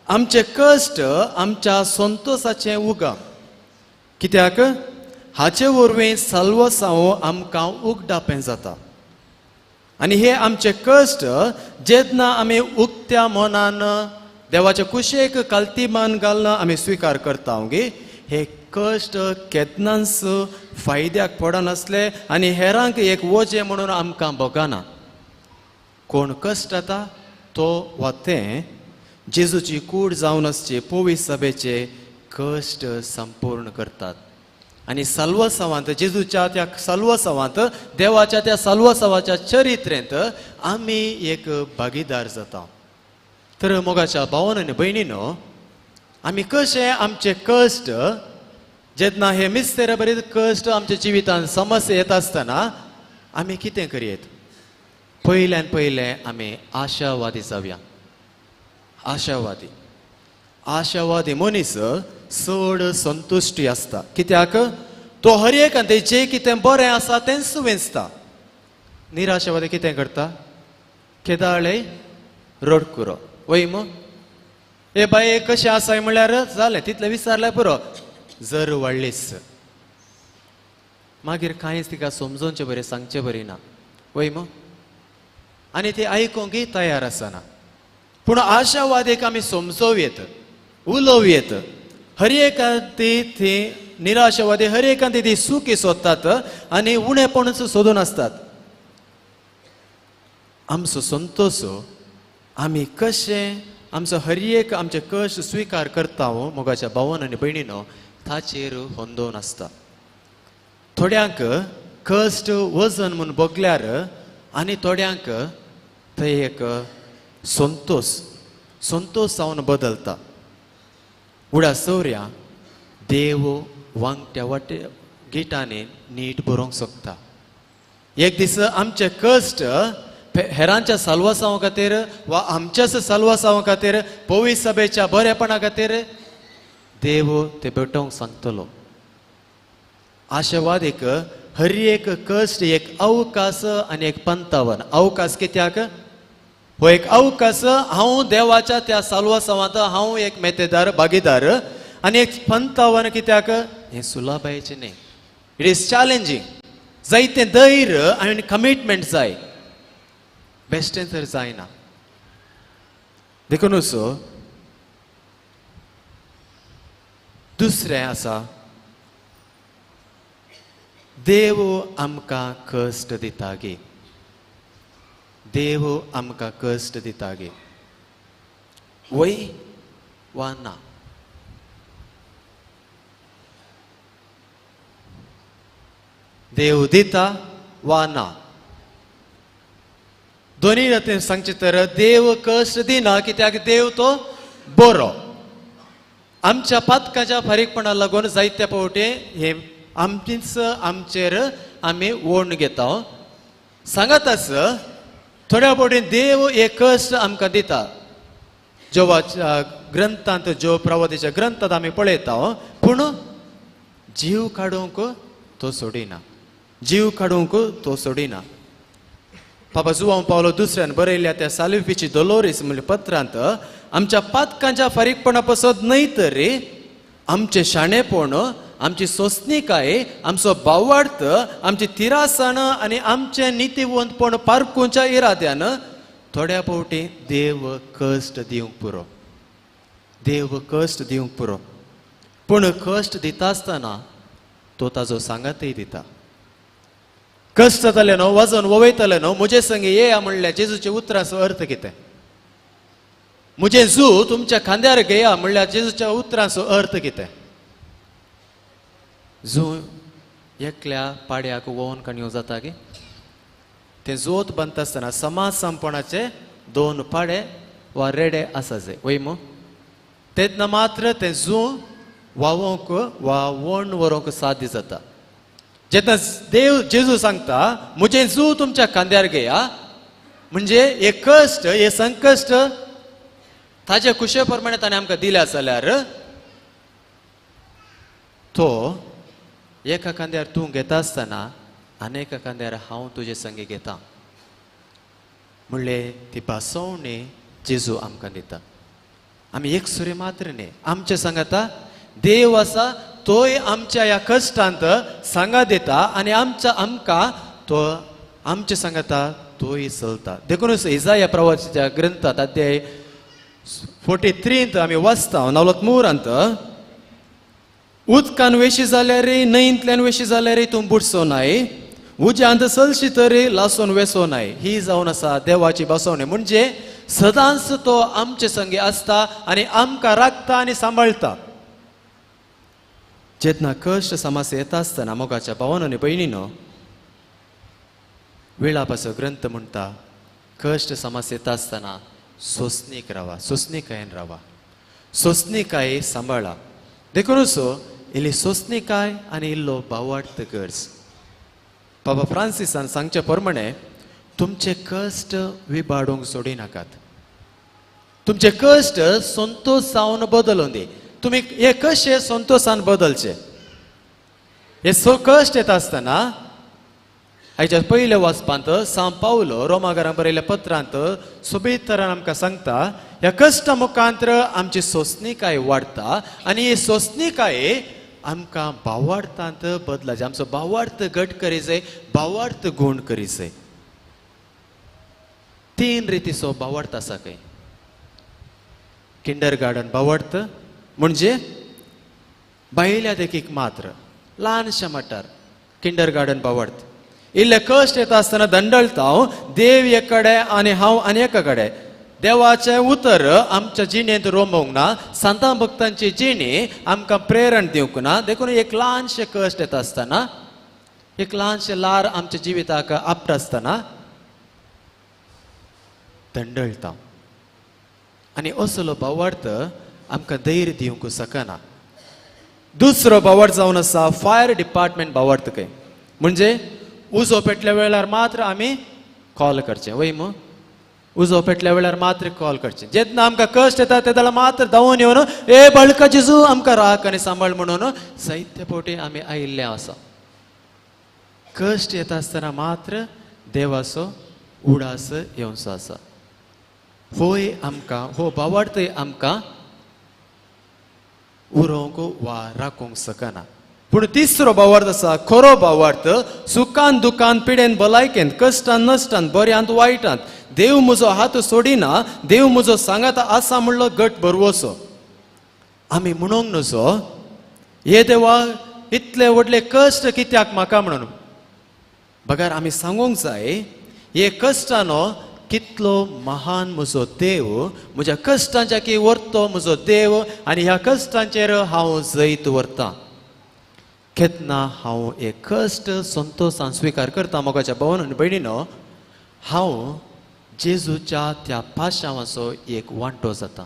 S4: आमचे कश्ट आमच्या संतोसाचें उगम, कित्याक हाचे वरवीं साल्वासांव आमकां उगडापें जाता. आनी हे आमचे कश्ट जेन्ना आमी उक्त्या मनान देवाचे कुशेक कालती मान घालून आमी स्विकार करता गे, हे कश्ट केन्नाच फायद्याक पडनासले आनी हेरांक एक वजें म्हणून आमकां भोगना. कोण कश्ट येता तो वा तें जेजूची कूड जावन आसचे पवित्र सभेचे कश्ट संपूर्ण करतात. आनी साल्वासांवांत, जेजूच्या त्या साल्वासांवांत, देवाच्या त्या साल्वासांवाच्या चरित्रेंत आमी एक भागीदार जाता. तर मोगाच्या भावान आनी भयणीनो, आमी कशें आमचे कश्ट जेन्ना हे मिस्तेरा बरीत कश्ट आमच्या जिवितांत समस्या येता आसतना आमी कितें करयेत? पयल्यान पयलें आमी आशावादी जावया. आशावादी, आशावादी मनीस चड संतुश्टी आसता, कित्याक तो हर एक जें कितें बरें आसा तेंच वेंचता. निराशावादी कितें करता? केदाळे रडकुरो वय मग, ए बाये कशें आसाय म्हणल्यार जालें, तितलें विचारल्यार पुरो, जर वाडलीच मागीर कांयच तिका समजोवचें बरें सांगचें बरें ना वय मग, आनी ती आयकूंकय तयार आसना. पूण आशावादीक आमी समजोवं येत, उलोवं येत. हर एकांती ती निराशावादी हर एकांती ती सुखी सोदतात आनी उणेपणच सोदून आसतात. आमचो संतोष आमी कशें आमचो हर एक आमचे कश्ट स्विकार करता मोगाच्या भावान आनी भयणीनो ताचेर होंदोवन आसता. थोड्यांक कश्ट वजन म्हूण भोगल्यार आनी थोड्यांक थंय एक संतोष, संतोष जावन बदलता. उडा सौर्या देव वांगट्या वाटे गिटांनी नीट बरोवंक शकता. एक दीस आमचे कश्ट हेरांच्या साल्वासांवा खातीर वा आमच्याच साल्वासांवा खातीर, पवित्र सभेच्या बरेपणा खातीर देव ते भेटोवंक सांगतलो. आशावादीक हर एक कश्ट एक अवकाश आनी एक पंतावन. अवकाश कित्याक? हो एक अवकाश, हांव देवाच्या त्या साल्वासांवांत हांव एक मेतेदार भागीदार, आनी एक पंतावन कित्याक? हें सुलाबायेचें न्ही, it is challenging. जायतें धैर्य आनी कमिटमेंट जाय. बेश्टें तर जायना. देखूनच दुसरें आसा, देव आमकां कश्ट दिता गे, देव आमकां कश्ट दिता गे, वय वा ना? देव दिता वा ना? दोनी जातीन सांगचें तर देव कश्ट दिना कित्याक देव तो बरो. आमच्या पातकाच्या फारीकपणा लागून जायत्या फावटी हे आमचीच आमचेर आमी ओण घेता. सांगत आस थोड्या फावटी देव एक कश्ट आमकां दिता. जोवाच्या ग्रंथांत, जो प्रवादीच्या ग्रंथांत आमी पळयता, पूण जीव काडूंक तो सोडिना, जीव काडूंक तो सोडिना. बाबा जुवांव पावलो दुसऱ्यान बरयल्या त्या सालिफीची दोलोरीस म्हणल्या पत्रांत आमच्या पातकांच्या फारीकपणा पसत न्हय तरी आमचें शाणेपण, आमची सोंसणीकाय, आमचो भावार्थ, आमची तिरासण आनी आमचें नितीवंतपण पारखुच्या इराद्यान थोड्या फावटी देव कश्ट दिवंक पुरो, देव कश्ट दिवंक पुरो. पूण कश्ट दिता आसतना तो ताजो सांगातय दिता. कश्ट जाताले न्हू, वजन वयताले न्हू, म्हजे संगी येया म्हणल्यार जेजूच्या उतरांचो अर्थ कितें? म्हजें जू तुमच्या खांद्यार घेया म्हणल्यार जेजूच्या उतरांचो अर्थ कितें? जू एकल्या पाड्याक वोवन काणयो जाता की तें जोत बांदता आसतना समाज संपणाचे दोन पाडे वा रेडे आसा जाय वय मू, तेन्ना मात्र तें जू व्हांवोंक वा वण व्हरूंक साध्य जाता. जेन्ना देव जेजू सांगता म्हजें जू तुमच्या खांद्यार घेया, म्हणजे हे कश्ट, हे संकश्ट ताजे खुशे प्रमाणे ताणें आमकां दिल्या जाल्यार तो एका खांद्यार तूं घेता आसतना आनी एका खांद्यार हांव तुजे संगी घेता म्हणले ती भासवणी जेजू आमकां दिता. आमी एक सुरी मात्र न्ही, आमचे सांगाता देव आसा तोय आमच्या ह्या कश्टांत सांगा दिता आनी आमच्या आमकां तो आमचे सांगाता तोय चलता. देखूनच इजाया प्रवाच्या ग्रंथांत अध्याय 43 आमी वाचता नवलत मुरांत, उदकान वेशी जाल्यार न्हंयंतल्यान वेशी जाल्यार तूं बुडचो नाय, उज्यांत चलशी तरी लासून वेसो नाय. ही जावन आसा देवाची बसवणी, म्हणजे सदांच तो आमचे संगी आसता आनी आमकां राखता आनी सांबाळटा. जेन्ना कश्ट समस्या येता आसतना मोगाच्या भावानो आनी भयणीनो, वेळापाचो ग्रंथ म्हणटा कश्ट समस्या येता आसतना सोंसणीक रावा, सोंसणीकायेन रावा, सोंसणीकाय सांबाळा. देखूनच इल्ली सोंसणीकाय आनी इल्लो भावार्थ गरज. बाबा फ्रांसिसान सांगचे प्रमाणे तुमचे कश्ट विबाडूंक सोडिनाकात, तुमचे कश्ट संतोश जावन बदलून दी. तुमी हे कशे संतोशान बदलचे? हे सो कश्ट येता आसतना आयच्या पयल्या वाचपांत सांव पावलो रोमागारां बरयल्या पत्रांत सोबीत तरान आमकां सांगता ह्या कश्टा मुखांत्र आमची सोंसणीकाय वाडटा आनी ही सोंसणीकाय आमकां भावार्थांत बदलाचे, आमचो भावार्थ घट करी जाय, भावार्थ गूण करी जाय. तीन रितीचो भावार्थ आसा खंय. किंडर गार्डन भावार्थ म्हणजे भायल्या देखीक मात्र ल्हानशा मटार किंडर गार्डन भावार्थ. इल्ले कश्ट येता आसतना दंडळता हांव, देव एक कडेन आनी हांव आनी एका कडेन. देवाचें उतर आमच्या जिणेंत रोमोवंक ना, सांतां भक्तांची जिणी आमकां प्रेरण दिवंक ना. देखून एक ल्हानशें कश्ट येता आसतना, एक ल्हानशें लार आमच्या जिविताक आपटा आसतना दंडळटा आनी असलो भावार्थ आमकां धैर्य दिवंक शकना. दुसरो भावार्थ जावन आसा फायर डिपार्टमेंट भावार्थ खंय, म्हणजे उजो पेटल्या वेळार मात्र आमी कॉल करचें वय मू, उजो पेटल्या वेळार मात्र कॉल करचें. जेन्ना आमकां कश्ट येता तेन्ना मात्र धांवून येवन ए बळका जेजू आमकां राख आनी सांबाळ म्हणून जायते फावटी आमी आयिल्ले आसा. कश्ट येता आसतना मात्र देवाचो उडास येवचो आसा. होय आमकां हो भावार्थय आमकां उरोवंक वा राखूंक शकना. पूण तिसरो भावार्थ आसा खरो भावार्थ, सुखान दुखान पिडेन भलायकेन कश्टान नश्टान बऱ्यांत वायटांत देव म्हजो हात सोडिना, देव म्हजो सांगात आसा म्हणलो गट भरवसो. आमी म्हणूंक नजो हे देवा इतले व्हडले कश्ट कित्याक म्हाका म्हणून, बगर आमी सांगूंक जाय हे कश्टानो कितलो महान म्हजो देव, म्हज्या कश्टांच्या की व्हरतो म्हजो देव आनी ह्या कश्टांचेर हांव जैत व्हरतां. केन्ना हांव एक कश्ट संतोशान स्विकार करता मोगाच्या भावन आनी भयणीनो, हांव जेजूच्या त्या पाशांवाचो एक वांटो जाता.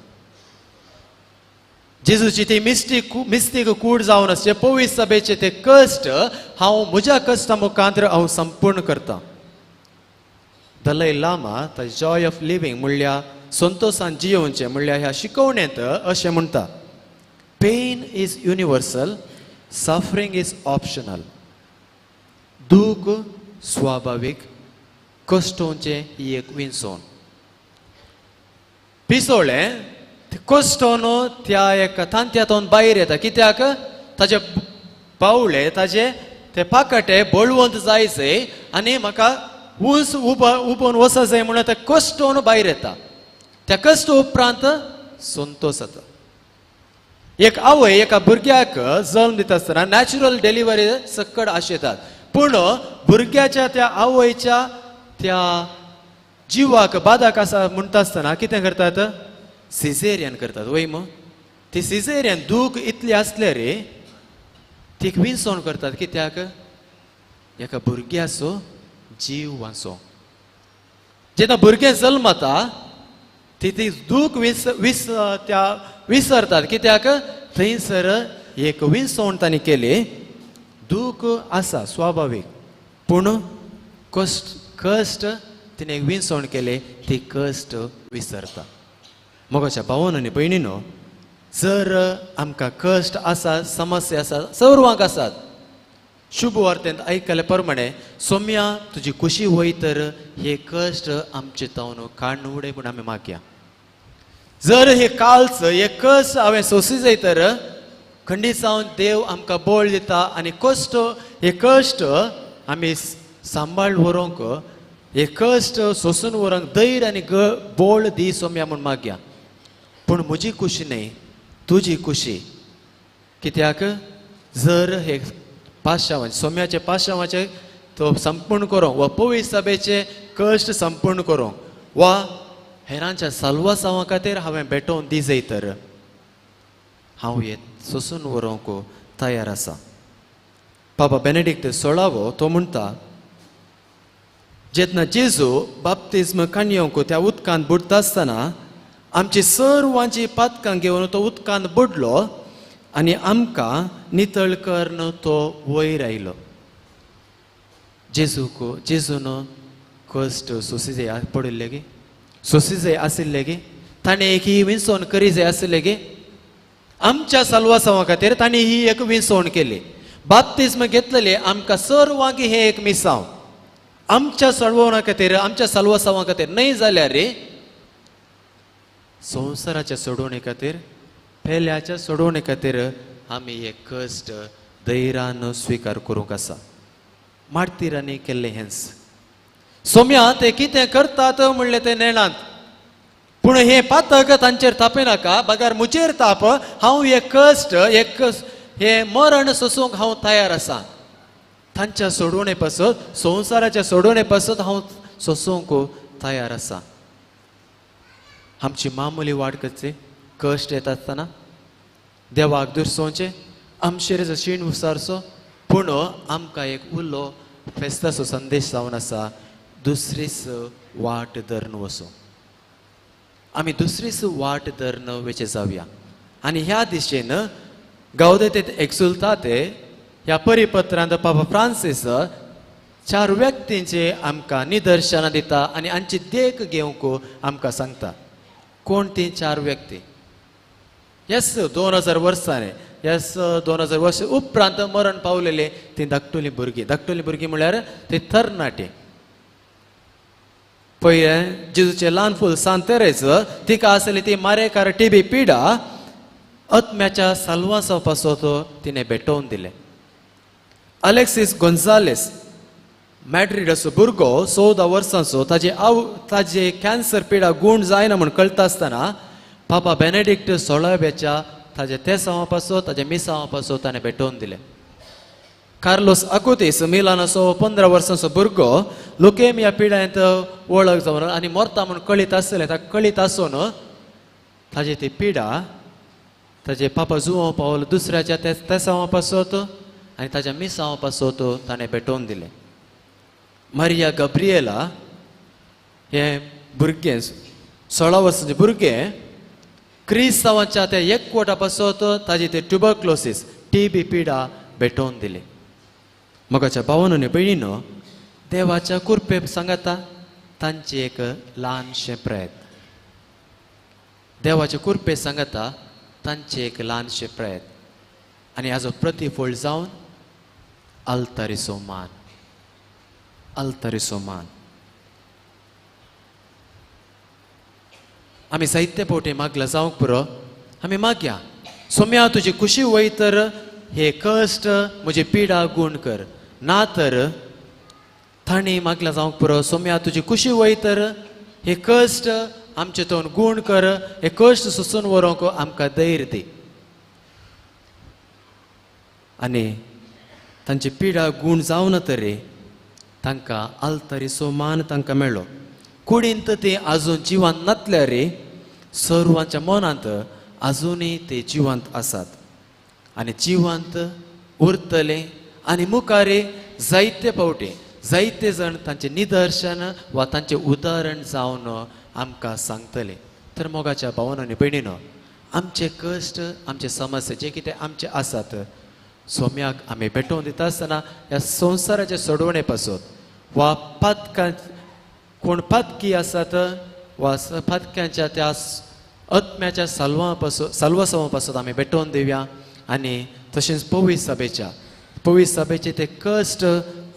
S4: जेजूची ती मिस्टीक कूड जावन आसचे पवित्र सभेचे ते कश्ट हांव म्हज्या कश्टा मुखांत हांव संपूर्ण करता. Dalai Lama the joy of living म्हणल्यार संतोशान जियोवचें म्हणल्यार ह्या शिकवणेंत अशें म्हणटा, pain is universal, suffering is optional. दूख स्वाभावीक, कश्टोवचें ही एक विंचवण. पिसोळें कश्टोन त्या एका तांत्यांतून भायर येता, कित्याक ताजे पावले ताजे ते पाकाटे बळवंत जाय जाय आनी म्हाका ऊस उबोवन वचत जाय म्हणून ते कश्टोन भायर येता. त्या कश्ट उपरांत संतोश जाता. एक आवय एका भुरग्याक जल्म दिता आसतना नॅचरल डिलिव्हरी सकट आशेतात, पूण भुरग्याच्या त्या आवयच्या त्या जिवाक बादाक आसा म्हणटा आसतना कितें करतात, सिझेरियन करतात. वय मग ती सिझेरियन दूख इतली आसले रे ती विंचवण करतात, कित्याक एका भुरग्याचो जीव वांचो. जेन्ना भुरगें जल्मता ती ती दूख विस विस त्या विसरतात, कित्याक थंयसर एक विंचवण तांणी केली. दूख आसा स्वाभावीक, पूण कश्ट कश्ट तिणें विंचवण केली ती कश्ट विसरता. मोगाच्या भावन आनी भयणीनो, जर आमकां कश्ट आसा, समस्या आसा, सर्वांक आसात, शुभ वार्तेंत आयकले प्रमाणे सोम्या तुजी खुशी वय तर हे कश्ट आमचे तावन काडून उडय म्हूण आमी मागया. जर हे कालच हे कश्ट हांवें सोंसी जाय तर खंडीत जावन देव आमकां बळ दिता आनी कश्ट हे कश्ट आमी सांबाळ व्हरूंक, हे कश्ट सोंसून व्हरूंक धैर्य आनी बळ दी सोम्या म्हूण मागया. पूण म्हजी खुशी न्हय, तुजी खुशी. कित्याक जर हे पाशांवाचे सोम्याचे पाशांवाचे तो संपूर्ण करूंक वा पवित्र सभेचे कश्ट संपूर्ण करूंक वा हेरांच्या साल्वासांवा खातीर हांवें भेटोवन दी जाय तर हांव हे सोंसून व्हरूंक तयार आसा. बाबा बेनेडिक्ट सोळावो तो म्हणटा, जेन्ना जेजू बाप्तिज्म काणयेवंक त्या उदकांत बुडटा आसतना आमची सर्वांची पातकां घेवन तो उदकांत बुडलो आनी आमकां नितळ करून तो वयर आयलो. जेजूक जेजून कश्ट सोंसी जाय पडिल्ले गे, सोंसी जाय आशिल्ले गे, ताणें एक ही विंचवण करी जाय आशिल्ले गे. आमच्या साल्वासांवा खातीर ताणें ही एक विंचवण केली. बाप्तिज्म घेतलेले आमकां सर्वांक हें एक मिसांव आमच्या सळवणा खातीर, आमच्या साल्वासांवा खातीर न्हय जाल्यार रे संवसाराच्या सोडवणे खातीर, पेल्याच्या सोडवणे खातीर आमी हे कश्ट धैर्यान स्विकार करूंक आसा. मार्तिरांनी केल्लें हेंच. सोम्या ते कितें करतात म्हणलें ते नेणात, पूण हें पातक तांचेर तापयनाका, बगर म्हजेर ताप, हांव हे कश्ट हे मरण सोसूंक हांव तयार आसा. तांच्या सोडवणे पासत, संवसाराच्या सोडवणे पासत हांव सोसूंक तयार आसा. आमची मामुली वाट करची, कश्ट येता आसतना देवाक दुरसोवचें, आमचेर शीण उसारचो, पूण आमकां एक उलो फेस्ताचो संदेश जावन आसा, दुसरीच वाट धरून वचूं. आमी दुसरीच वाट धरून वचें जावया. आनी ह्या दिशेन गावदेत एक्सुलताते ह्या परिपत्रांत पापा फ्रांसीस चार व्यक्तींचे आमकां निदर्शनां दिता आनी हांची देख घेवंक आमकां सांगता. कोण ती चार व्यक्ती? येस 2000 वर्सांनी, येस 2000 वर्स उपरांत मरण पावलेले ती धाकटुली भुरगीं. धाकटुली भुरगीं म्हळ्यार ती तरणाटी. पयलें जेजूचें ल्हान फूल सांत तेरेज, तिका आसली ती मारेकार टिबी पिडा, आत्म्याच्या साल्वासां पासत तिणें भेटोवन दिलें. अलेक्सीस गोन्जालेस मॅड्रिडाचो भुरगो 14 वर्सांचो, ताजे आव ताजे कॅन्सर पिडा गूण जायना म्हूण कळटा आसतना पापा बेनेडिक्ट 16व्याच्या ताजे तेसांवा पासत ताजे मिसांवा पासत ताणें भेटोवन दिलें. कार्लोस आकुतीस मिलानाचो 15 वर्सांचो भुरगो लुकेमिया पिडायेंत वळख जावन आनी मरता म्हूण कळीत आसलें, ताका कळीत आसून ताजी ती पिडा ताजे पापा जुवांव पावल दुसऱ्याच्या तेसांवा पासत आनी ताज्या मिसांवा पासत ताणें भेटोवन दिलें. मारिया गब्रिएला हें भुरगें 16 वर्सांचें भुरगें क्रिस्तांवाच्या त्या एकवटा पासत ताजी ते ट्युबरक्लोसीस टीबी पिडा भेटोवन दिली. मोगाच्या भावानो आनी भयणीनो, देवाच्या कृपे सांगाता तांचे एक ल्हानशें प्रयत्न, देवाचे कृपे सांगाता तांचे एक ल्हानशें प्रयत्न आनी हाजो प्रतिफळ जावन आल्तारीचो मान, आल्तारीचो मान. आमी जायते फावटी मागला जावंक पुरो, आमी मागया सोम्या तुजी खुशी वय तर हे कश्ट म्हजी पिडा गूण कर, ना तर तांणी मागला जावंक पुरो सोम्या तुजी खुशी वय तर हे कश्ट आमचे तोंड गूण कर, हे कश्ट सोसून व्हरूंक आमकां धैर्य दी. आनी तांची पिडा गूण जावन तरी तांकां आल्तारीचो मान तांकां मेळ्ळो. कुडींत ते आजून जिवंत नातल्यार सर्वांच्या मनांत आजुनूय ते जिवंत आसात आनी जिवंत उरतले आनी मुखार जायते फावटी जायते जाण तांचें निदर्शन वा तांचें उदाहरण जावन आमकां सांगतले. तर मोगाच्या भावानो आनी भयणीनो, आमचे कश्ट आमचे समस्या जे कितें आमचे आसात सोम्याक आमी भेटोवन दिता आसतना ह्या संवसाराचे सोडवणे पासत वा पातकां कोण पातकी आसात वा पातक्यांच्या त्या आत्म्याच्या साल्वा पासून साल्वासांवा पासून आमी भेटोवन दिवया. आनी तशेंच पवित्र सभेचे ते कश्ट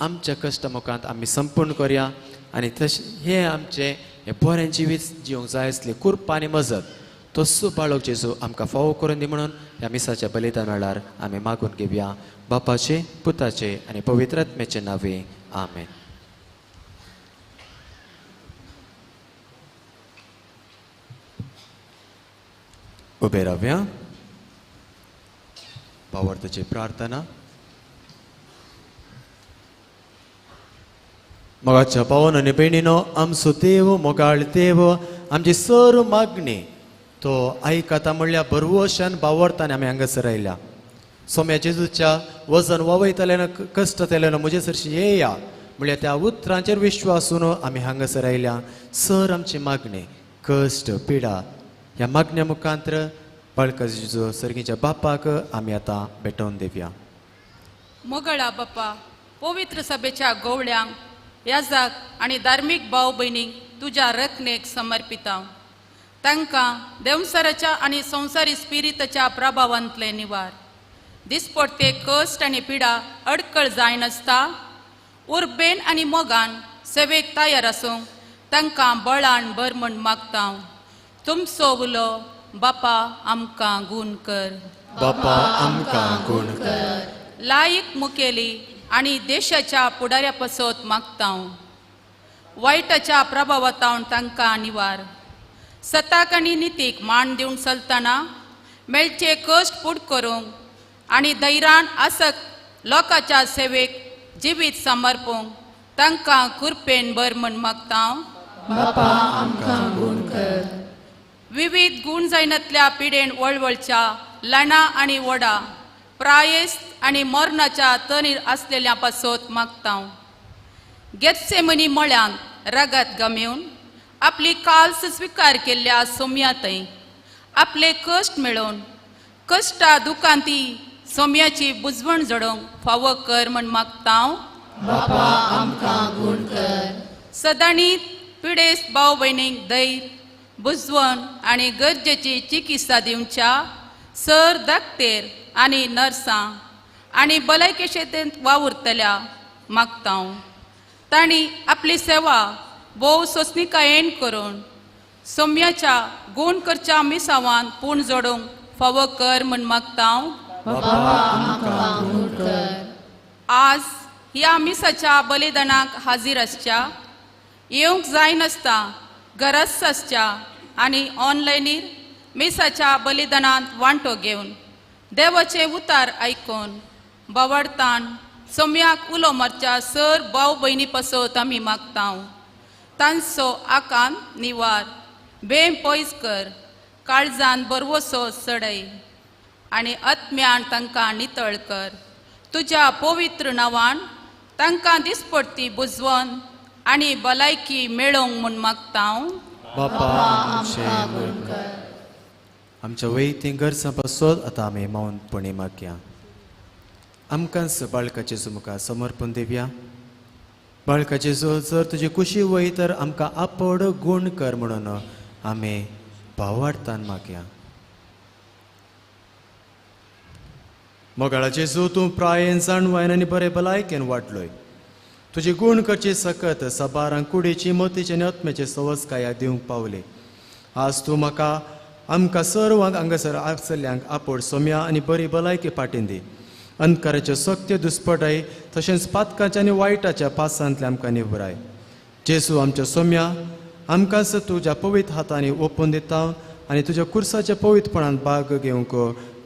S4: आमच्या कश्ट मुखांत आमी संपूर्ण करया आनी तशें हें आमचें हें बरें जिवीत जिवंक जाय आसली कृपा आनी मजत तसो बाळक जेजू आमकां फावो करून दी म्हणून ह्या मिसाच्या बलिदान वेळार आमी मागून घेवया. बापाचे, पुताचे आनी पवित्र आत्म्याचे नांवे, आमेन. उबे रावया. भावार्थाची प्रार्थना. मोगाच्या भावानो आनी भयणीनो, आमचो देव मोगाळ देव आमची सर्व मागणी तो आयकता म्हणल्यार भरवशान भावार्थान आमी हांगासर आयल्या. सोम्या जेजूच्या वजन वावयतल्यान कश्ट जाल्यान म्हजे सरशी येया म्हणल्यार त्या उतरांचेर विश्वासून आमी हांगासर आयल्या. सर आमची मागणी कश्ट पिडा ह्या मागण्या मुखांत्र बाळका जेजू सर्गीच्या बापाक आमी आतां भेटोवन दिवया.
S8: मोगळा बापा, पवित्र सभेच्या गोवळ्यांक याजाक आनी धार्मीक भाव भयणींक तुज्या रखणेक समर्पिता. तांकां देंवसराच्या आनी संवसारी स्पिरिताच्या प्रभावांतले निवार, दिसपडते कश्ट आनी पिडा अडकळ जायनासता उर्बेन आनी मोगान सेवेक तयार आसूंक तांकां बळान भर म्हण मागता. तुमचो उलो बापा आमकां गूण कर,
S4: बापा आमकां गूण कर.
S8: लायक मुखेली आनी देशाच्या फुडाऱ्या पासत मागता. वायटाच्या प्रभावांत तांकां निवार, सताक आनी नितीक मान दिवन चलतना मेळचे कश्ट फूड करूंक आनी धैर्यान आसक लोकांच्या सेवेक जिवीत समर्पूंक तांकां कृपेन भर म्हण मागता.
S3: बापा आमकां गूण कर.
S8: विविध गूण जायनातल्या पिडेन वळवळच्या ल्हाना आनी व्हडा प्रायेस्त आनी मरणाच्या तणीर आसलेल्या पासत मागता. गेत्सेमनी मळ्यांत रगत गमेवन आपली काल्स स्विकार केल्ल्या सोम्यातय आपले कश्ट मेळोवन कश्टा दुकांती सोम्याची बुजवण जडोवंक फावो कर म्हण मागता.
S3: बापा आमकां गूण कर.
S8: सदांनी पिडेस्त भाव भयणींक धैर्य बुजवण आनी गरजेची चिकित्सा दिवच्या सर दाक्तेर आनी नर्सां आनी भलायकी शेतींत वावुरतल्या मागता. तांणी आपली सेवा भोव सोंसणिकायेन करून सोम्याच्या गूण करच्या मिसावान पूण जोडूंक फावो कर म्हण मागता.
S3: बापा आमकां गूण कर.
S8: आज ह्या मिसाच्या बलिदानाक हाजीर आसच्या, येवंक जायनासता गरज आसच्या आनी ऑनलायनीर मिसाच्या बलिदानांत वांटो घेवन देवाचे उतार आयकून बावडतान सोम्याक उलो मारच्या सर भाव भयणी पासत आमी मागता. तांचो आकांत निवार, बेम पयस कर, काळजान बरवसो चडय आनी आत्म्यान तांकां नितळ कर. तुज्या पवित्र नांवान तांकां दिसपडती बुजवन आनी भलायकी मेळोवंक म्हूण मागता.
S4: बापा आमचे गुण कर. आमच्या वैती गरजां पासत आतां आमी मौनपणी मागया. आमकांच बाळका जेजू मुखार समर्पण दिवया. बाळका जेजू, जर तुजी कुशी वय तर आमकां आपोड गूण कर म्हणून आमी भावार्थान मागया. मोगाळा जेजू, तूं प्रायेन जाणवायन आनी बरे भलायकेन वाडलोय. तुजी गूण करची सकत सबारांक कुडीची, मोतीची आनी आत्म्याची सवसकाया दिवंक पावली. आज तूं म्हाका आमकां सर्वांक हांगासर आसल्ल्यांक आपोड सोम्या आनी बरी भलायकी पाटीन दी. अंधकाराच्यो सक्त्यो दुस्पटाय तशेंच पातकाच्या आनी वायटाच्या पासांतले आमकां निवराय. जेजू आमच्या सोम्या, आमकांच तुज्या पवित्र हातांनी ओपून दिता आनी तुज्या कुर्साच्या पवित्रपणान भाग घेवंक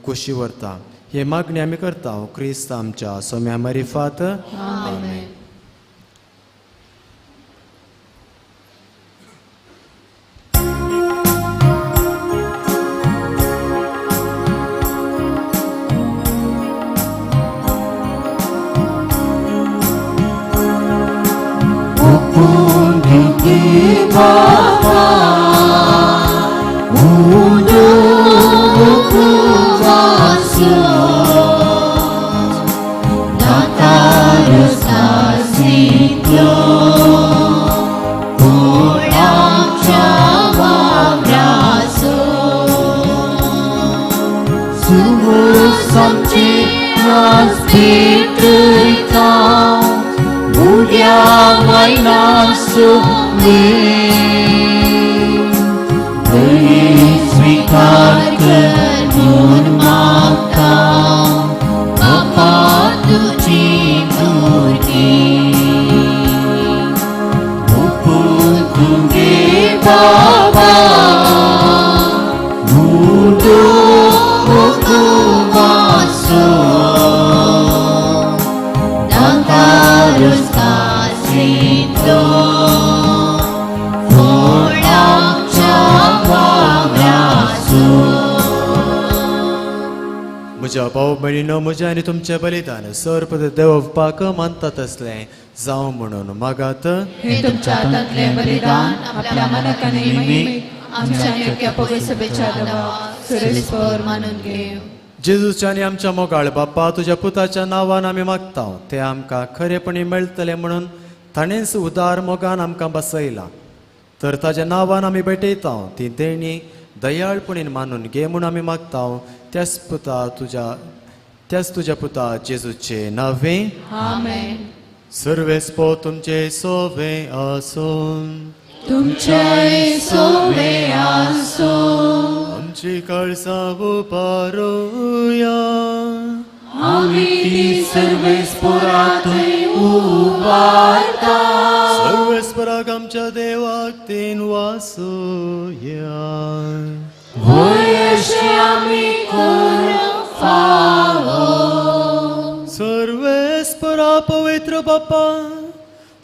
S4: खोशी व्हरता. हे मागणी आमी करता क्रिस्त आमच्या सोम्या मारिफात. आमेन. म्हज्या भाव भयणीनो, म्हज्या आनी तुमचें बलिदान सर्व देवपाक मानतात असलें जावं म्हणून मागात.
S3: हे तुमच्या हातांतलें बलिदान आपल्या मनाक आनी महिमेक आमच्या आनी पवित्र सभेच्या देवाक सुरेस्पर मानून घेवं.
S4: जेजूच्या आनी आमच्या मोगाळ बाप्पा, तुज्या पुताच्या नांवान आमी मागता ते आमकां खरेपणी मेळटलें म्हणून ताणेंच उदार मोगान आमकां बसयलां. तर ताज्या नांवान आमी भेटयता ती देणी दयाळपणीन मानून घे म्हूण आमी मागता. त्याच पुता तुज्या त्याच तुज्या पुता जेजूचे नावे.
S3: आमेन.
S4: सर्वेस्पो तुमचे सोवे आसूं.
S3: तुमचे सोवे आसूं.
S4: आमची काळजां उबारुया.
S3: आमी ती सर्वेस्परांतूय उबारता.
S4: सर्वेस्पराक आमच्या देवाक तीन वासूया.
S3: व्हय अशें आमी करूंक फावो.
S4: सर्वेस्परा पवित्र बाप्पा,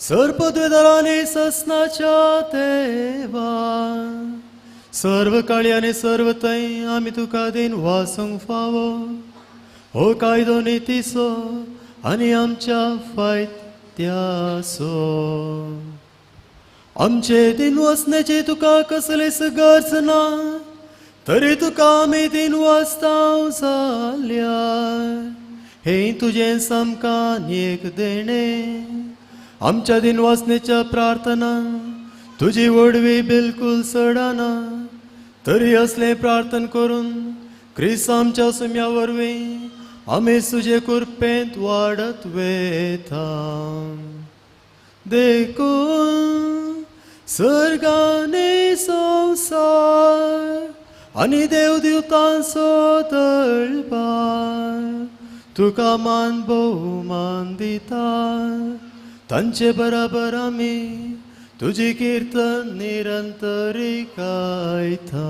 S4: सर्पद्वेदरांनी ससनाच्या देवा, सर्व काळी आनी सर्व थंय आमी तुका दिन वासूंक फावो. हो कायदो नितीचो आनी आमच्या फायद्याचो. आमचे दिन वसण्याची तुका कसलीच गरज ना, तरी तुका आमी दिन वाचता जाल्यार हें तुजें सामकान एक देणें. आमच्या दिन वाचण्याच्या प्रार्थना तुजी वडवी बिलकुल सडना, तरी असलें प्रार्थना करून क्रिस्त आमच्या सुम्या वरवीं आमी तुजे कृपेंत वाडत वेता. देखून सर्गानी संवसार आनी देव दिवतांचो तळपार तुका मान भोवमान दिता तांचे बराबर आमी तुजी कीर्तन निरंतरी गायता.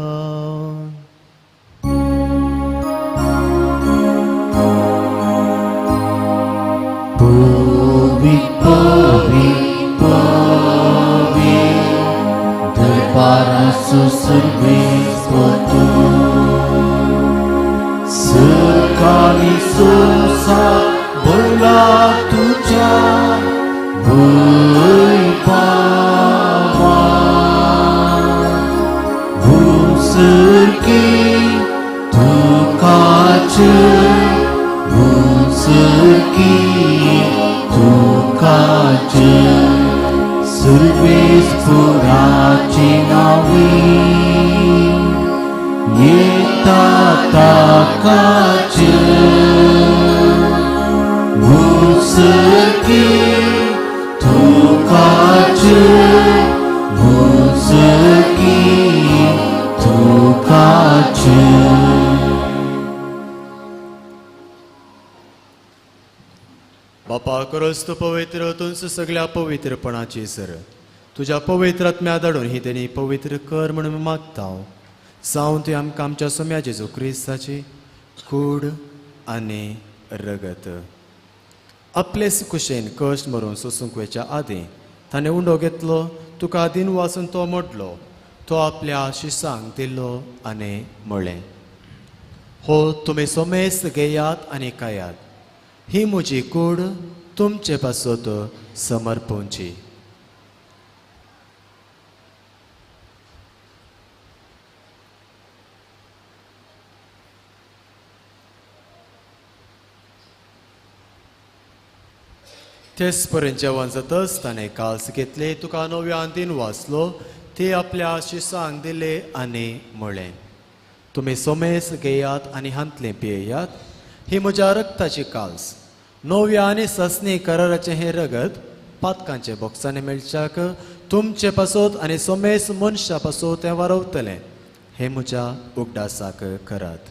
S9: Povi, povi, povi, दरबाराचो सर्वेस तूं सकाळी सोसा भरला तुज्या वैभावान भूसरकी तुकाच भूसरकी तुकाच सर्वेस पुराची नावी येता ताकाच भूसरकी तुकाच भूसरकी तुकाच.
S4: बापा खरोच तूं पवित्र तुमचं सगळ्या पवित्रपणाची सर तुज्या पवित्र आत्म्या धाडून ही तेणी पवित्र कर म्हणून मागता जावन ती आमकां आमच्या सोम्या जेजू क्रिस्ताची कूड आनी रगत. आपले कुशेन कश्ट मरून सोसूंक वयच्या आदीं ताणें उंडो घेतलो, तुका दिन वाचून तो मोडलो, तो आपल्या शिसांक दिलो आनी म्हळें, हो तुमी सोमेस्त घेयात आनी खायात, ही म्हजी कूड तुमचे पासत समर्पणची. तेच पर्यंत जेवण जातच ताणें काल्स घेतले, तुका नव्यान दिन वाचलो, ते आपल्या शिसांक दिले आनी म्हळें, तुमी सोमेस घेयात आनी हांतलें पियेयात, ही म्हज्या रक्ताची काल्स, नव्या आनी ससनी कराराचें हें रगत पातकांचे बोक्सांनी मेळच्याक तुमचे पासत आनी सोमेस मनशा पासत तें वारवतलें, हें म्हज्या उगडासाक करात.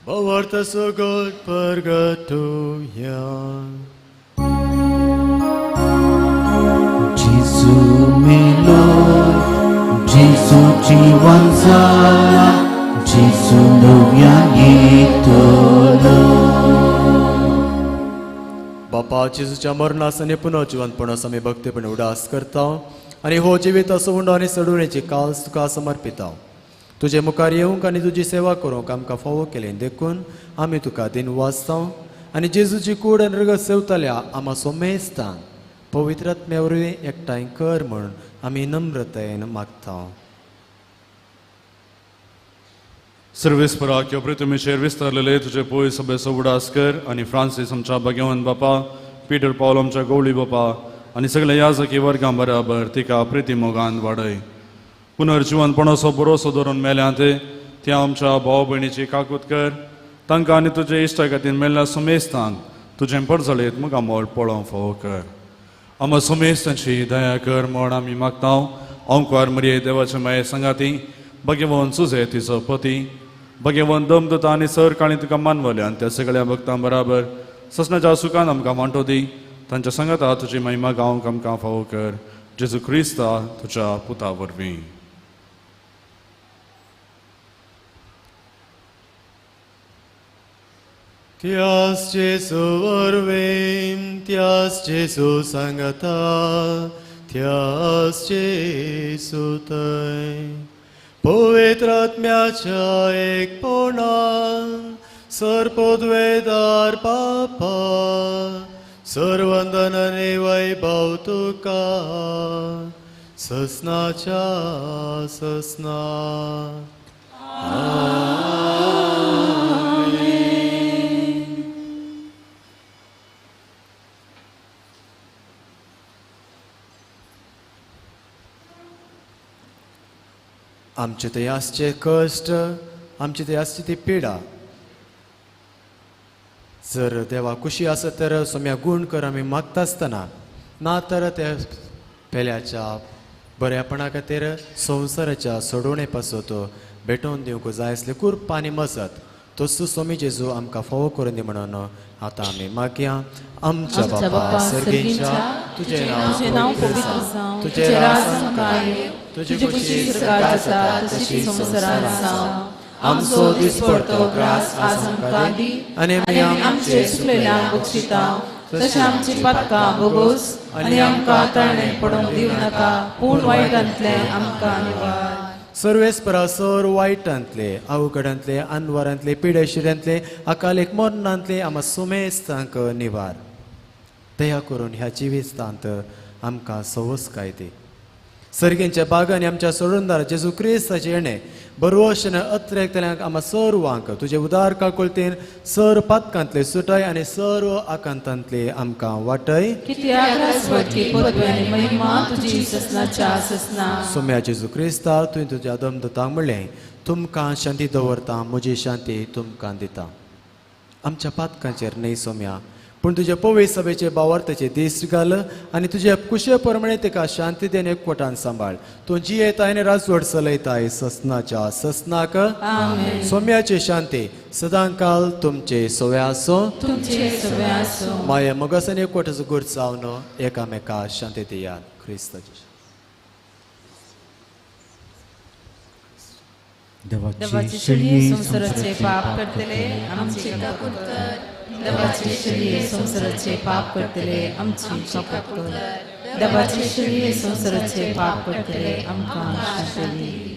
S4: भवार्थ सगट परगटुया.
S9: जेजू मेलो, जेजू जिवन जाला, जेजू नव्यान येतलो.
S4: बापा जेजूच्या मरणास आनी पुनर्जिवनपणास आमी भक्तीपणे उडास करता आनी हो जिविताचो उंडो आनी सडुणेची काल्स तुका समर्पिता. तुजे मुखार येवंक आनी तुजी सेवा करूंक आमकां फावो केलें देखून आमी तुका दिन वाचता आनी जेजूची कूड आनी रगत सेवतल्या आमा सोमेस्तान पवित्र आत्म्या वरवीं एकठांय कर म्हूण आमी नम्रतायेन मागता.
S7: सर्वेस्परा किंवा पृथ्वीचेर विस्तारलेले तुजे पय सभेचो उडास कर आनी फ्रांसीस आमच्या भगवान बापा, पीटर पावल आमच्या गवळी बापा आनी सगल्या याजकी वर्गां बराबर तिका प्रिती मोगान वाडय. पुनर्जिवनपणाचो भरोसो धरून मेल्या ते त्या आमच्या भाव भयणीची काकूत कर, तांकां आनी तुजे इश्टा खातीर मेल्ल्या सुमेस्तांक तुजें परजळीत मुखामळ पळोवंक फावो कर. आमा सुमेस्तांची दया कर म्हण आमी मागता. ओंकार मरिये देवाचे माये सांगाती भगवान सुजे तिचो पती भगवान दम दता आनी सर काळी तुका मानवले आनी त्या सगळ्या भक्तां बराबर ससनाच्या सुखान आमकां वांटो दी. तांच्या सांगाता तुजी महिमा गावंक आमकां फावो कर, जेजू क्रिस्ता तुज्या पुता वरवीं.
S4: त्यास जेजू वरवीं, त्यास जेजू सांगाता, त्यास जेजू थंय पवित्र आत्म्याच्या एकपणान सर्पोद्वेदार बापा सर्वंदन आनी वैभव तुका ससनाच्या ससना. आमचे ते आसचे कश्ट, आमचे ते आसची ती पिडा जर देवा खुशी आसत तर सोम्या गूण कर आमी मागता आसतना ना तर त्या पेल्याच्या बऱ्यापणा खातीर संवसाराच्या सोडोवणे पासत भेटोवन दिवंक जाय आसले कुर्प आनी मजत तसो स्वामी जेजू आमकां फावो करून दी म्हणून आतां आमी मागया. आमच्या बापा सर्गेच्या, तुजें नांव पवित्र जावं, तुजें राज आमकां येवं, तुजी खुशी स्वर्गार जाता तशी संवसारांत जावं. आमचो दिसपडतो ग्रास आज आमकां दी आनी आमी आमचे चुकलेल्यांक बक्षिता तशें आमची पातकां भोगोस आनी आमकां ताळणे पडोवंक दिवं नाका, पूण वायटांतलें आमकां निवार. सर्वेस्परा सर वायटांतले, अवघडांतले, अनवरांतले, पिडेशिऱ्यांतले, अकालीक मरणांतले आमा सुमेस्तांक निवार. दया करून ह्या जिवितांत आमकां सवसकाय दी. सर्गेंच्या बागांनी आमच्या सोडूनदार जेजू क्रिस्ताचें येणें बरवशेन अत्रेकतल्यांक आमा सर्वांक तुजे उदार काकुळतेन सर पातकांतले सुटाय आनी सर्व आकांतांतले आमकां वाटय. सोम्या जेजू क्रिस्ता, तुवें तुज्या दमदतांक म्हणलें, तुमकां शांती दवरता, म्हजी शांती तुमकां दिता. आमच्या पातकांचेर न्हय सोम्या, पूण तुजे पवित्र सभेचे बावार्थाचे दीस घाल आनी तुजे कुशे प्रमाणे तेका शांती देन एकवटान सांबाळ. तूं जियेताय आनी राजवट चलयताय ससनाच्या ससनाक. सोम्याची शांती सदांकाल तुमचे सोवे आसूं. माया मोगासान एकवटाचो गुर जावन एकामेका शांती दियात. क्रिस्ताची
S5: देवाची शेळये संवसाराचे पाप करतले आमची काकूट कर. देवाची शेळये संवसाराचे पाप करतले आमची काकूट कर. देवाची शेळये संवसाराचे पाप करतले आमकां शांती दी.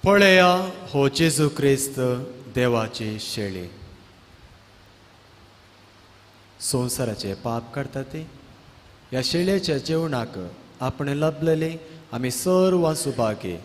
S4: पळया हो जेजू क्रिस्त देवाची शेळी, संवसाराचे पाप काडटा ती. ह्या शेळयेच्या जेवणाक आपण लभलेली आमी सर्वां सुभागी.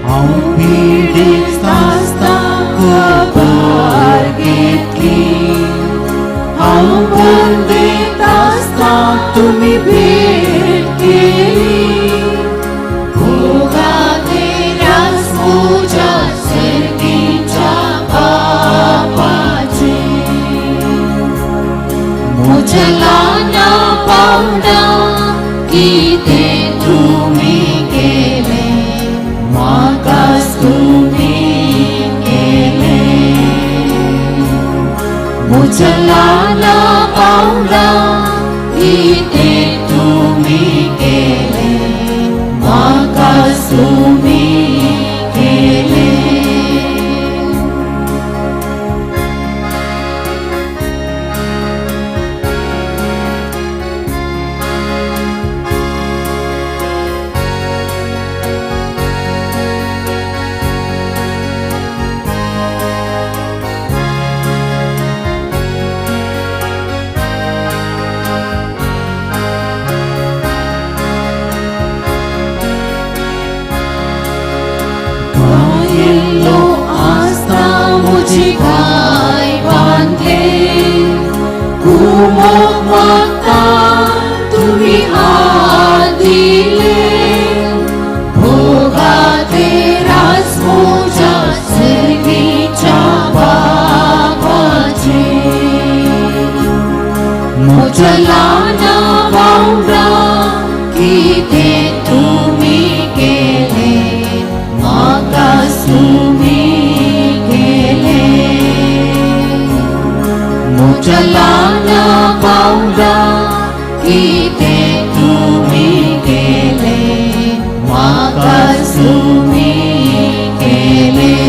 S9: हांव पिडेस्त आसता.
S3: भेट केली भोगातेरास म्हज्या सर्गीच्या बापाची म्हज्या ल्हाना पावंडा कितें तुमी केलें म्हाकाच तुमी केलें म्हज्या ल्हाना पावंडा कितें तुमी केलें म्हाकाच तुमी केलें. गायिल्लो आसता म्हजी गाय बांदले कुमोक म्हाका तुमी हात दिले भोगातेरास म्हज्या सर्गीच्या बापाचे म्हज्या ल्हाना पावंडा कितें तुमी केलें म्हाकाच तुमी केलें म्हज्या ल्हाना पावंडा कितें तुमी केलें म्हाकाच तुमी केलें.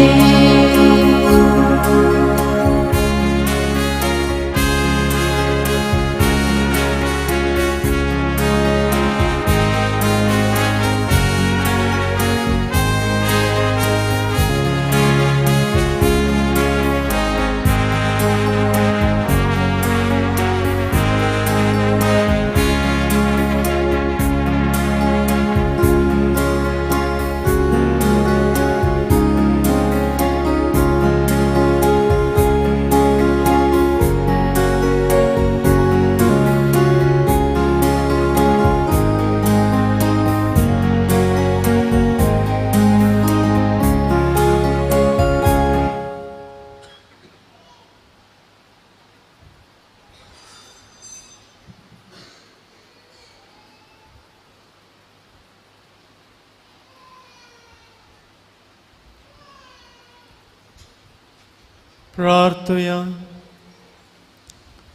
S4: प्रार्थुया.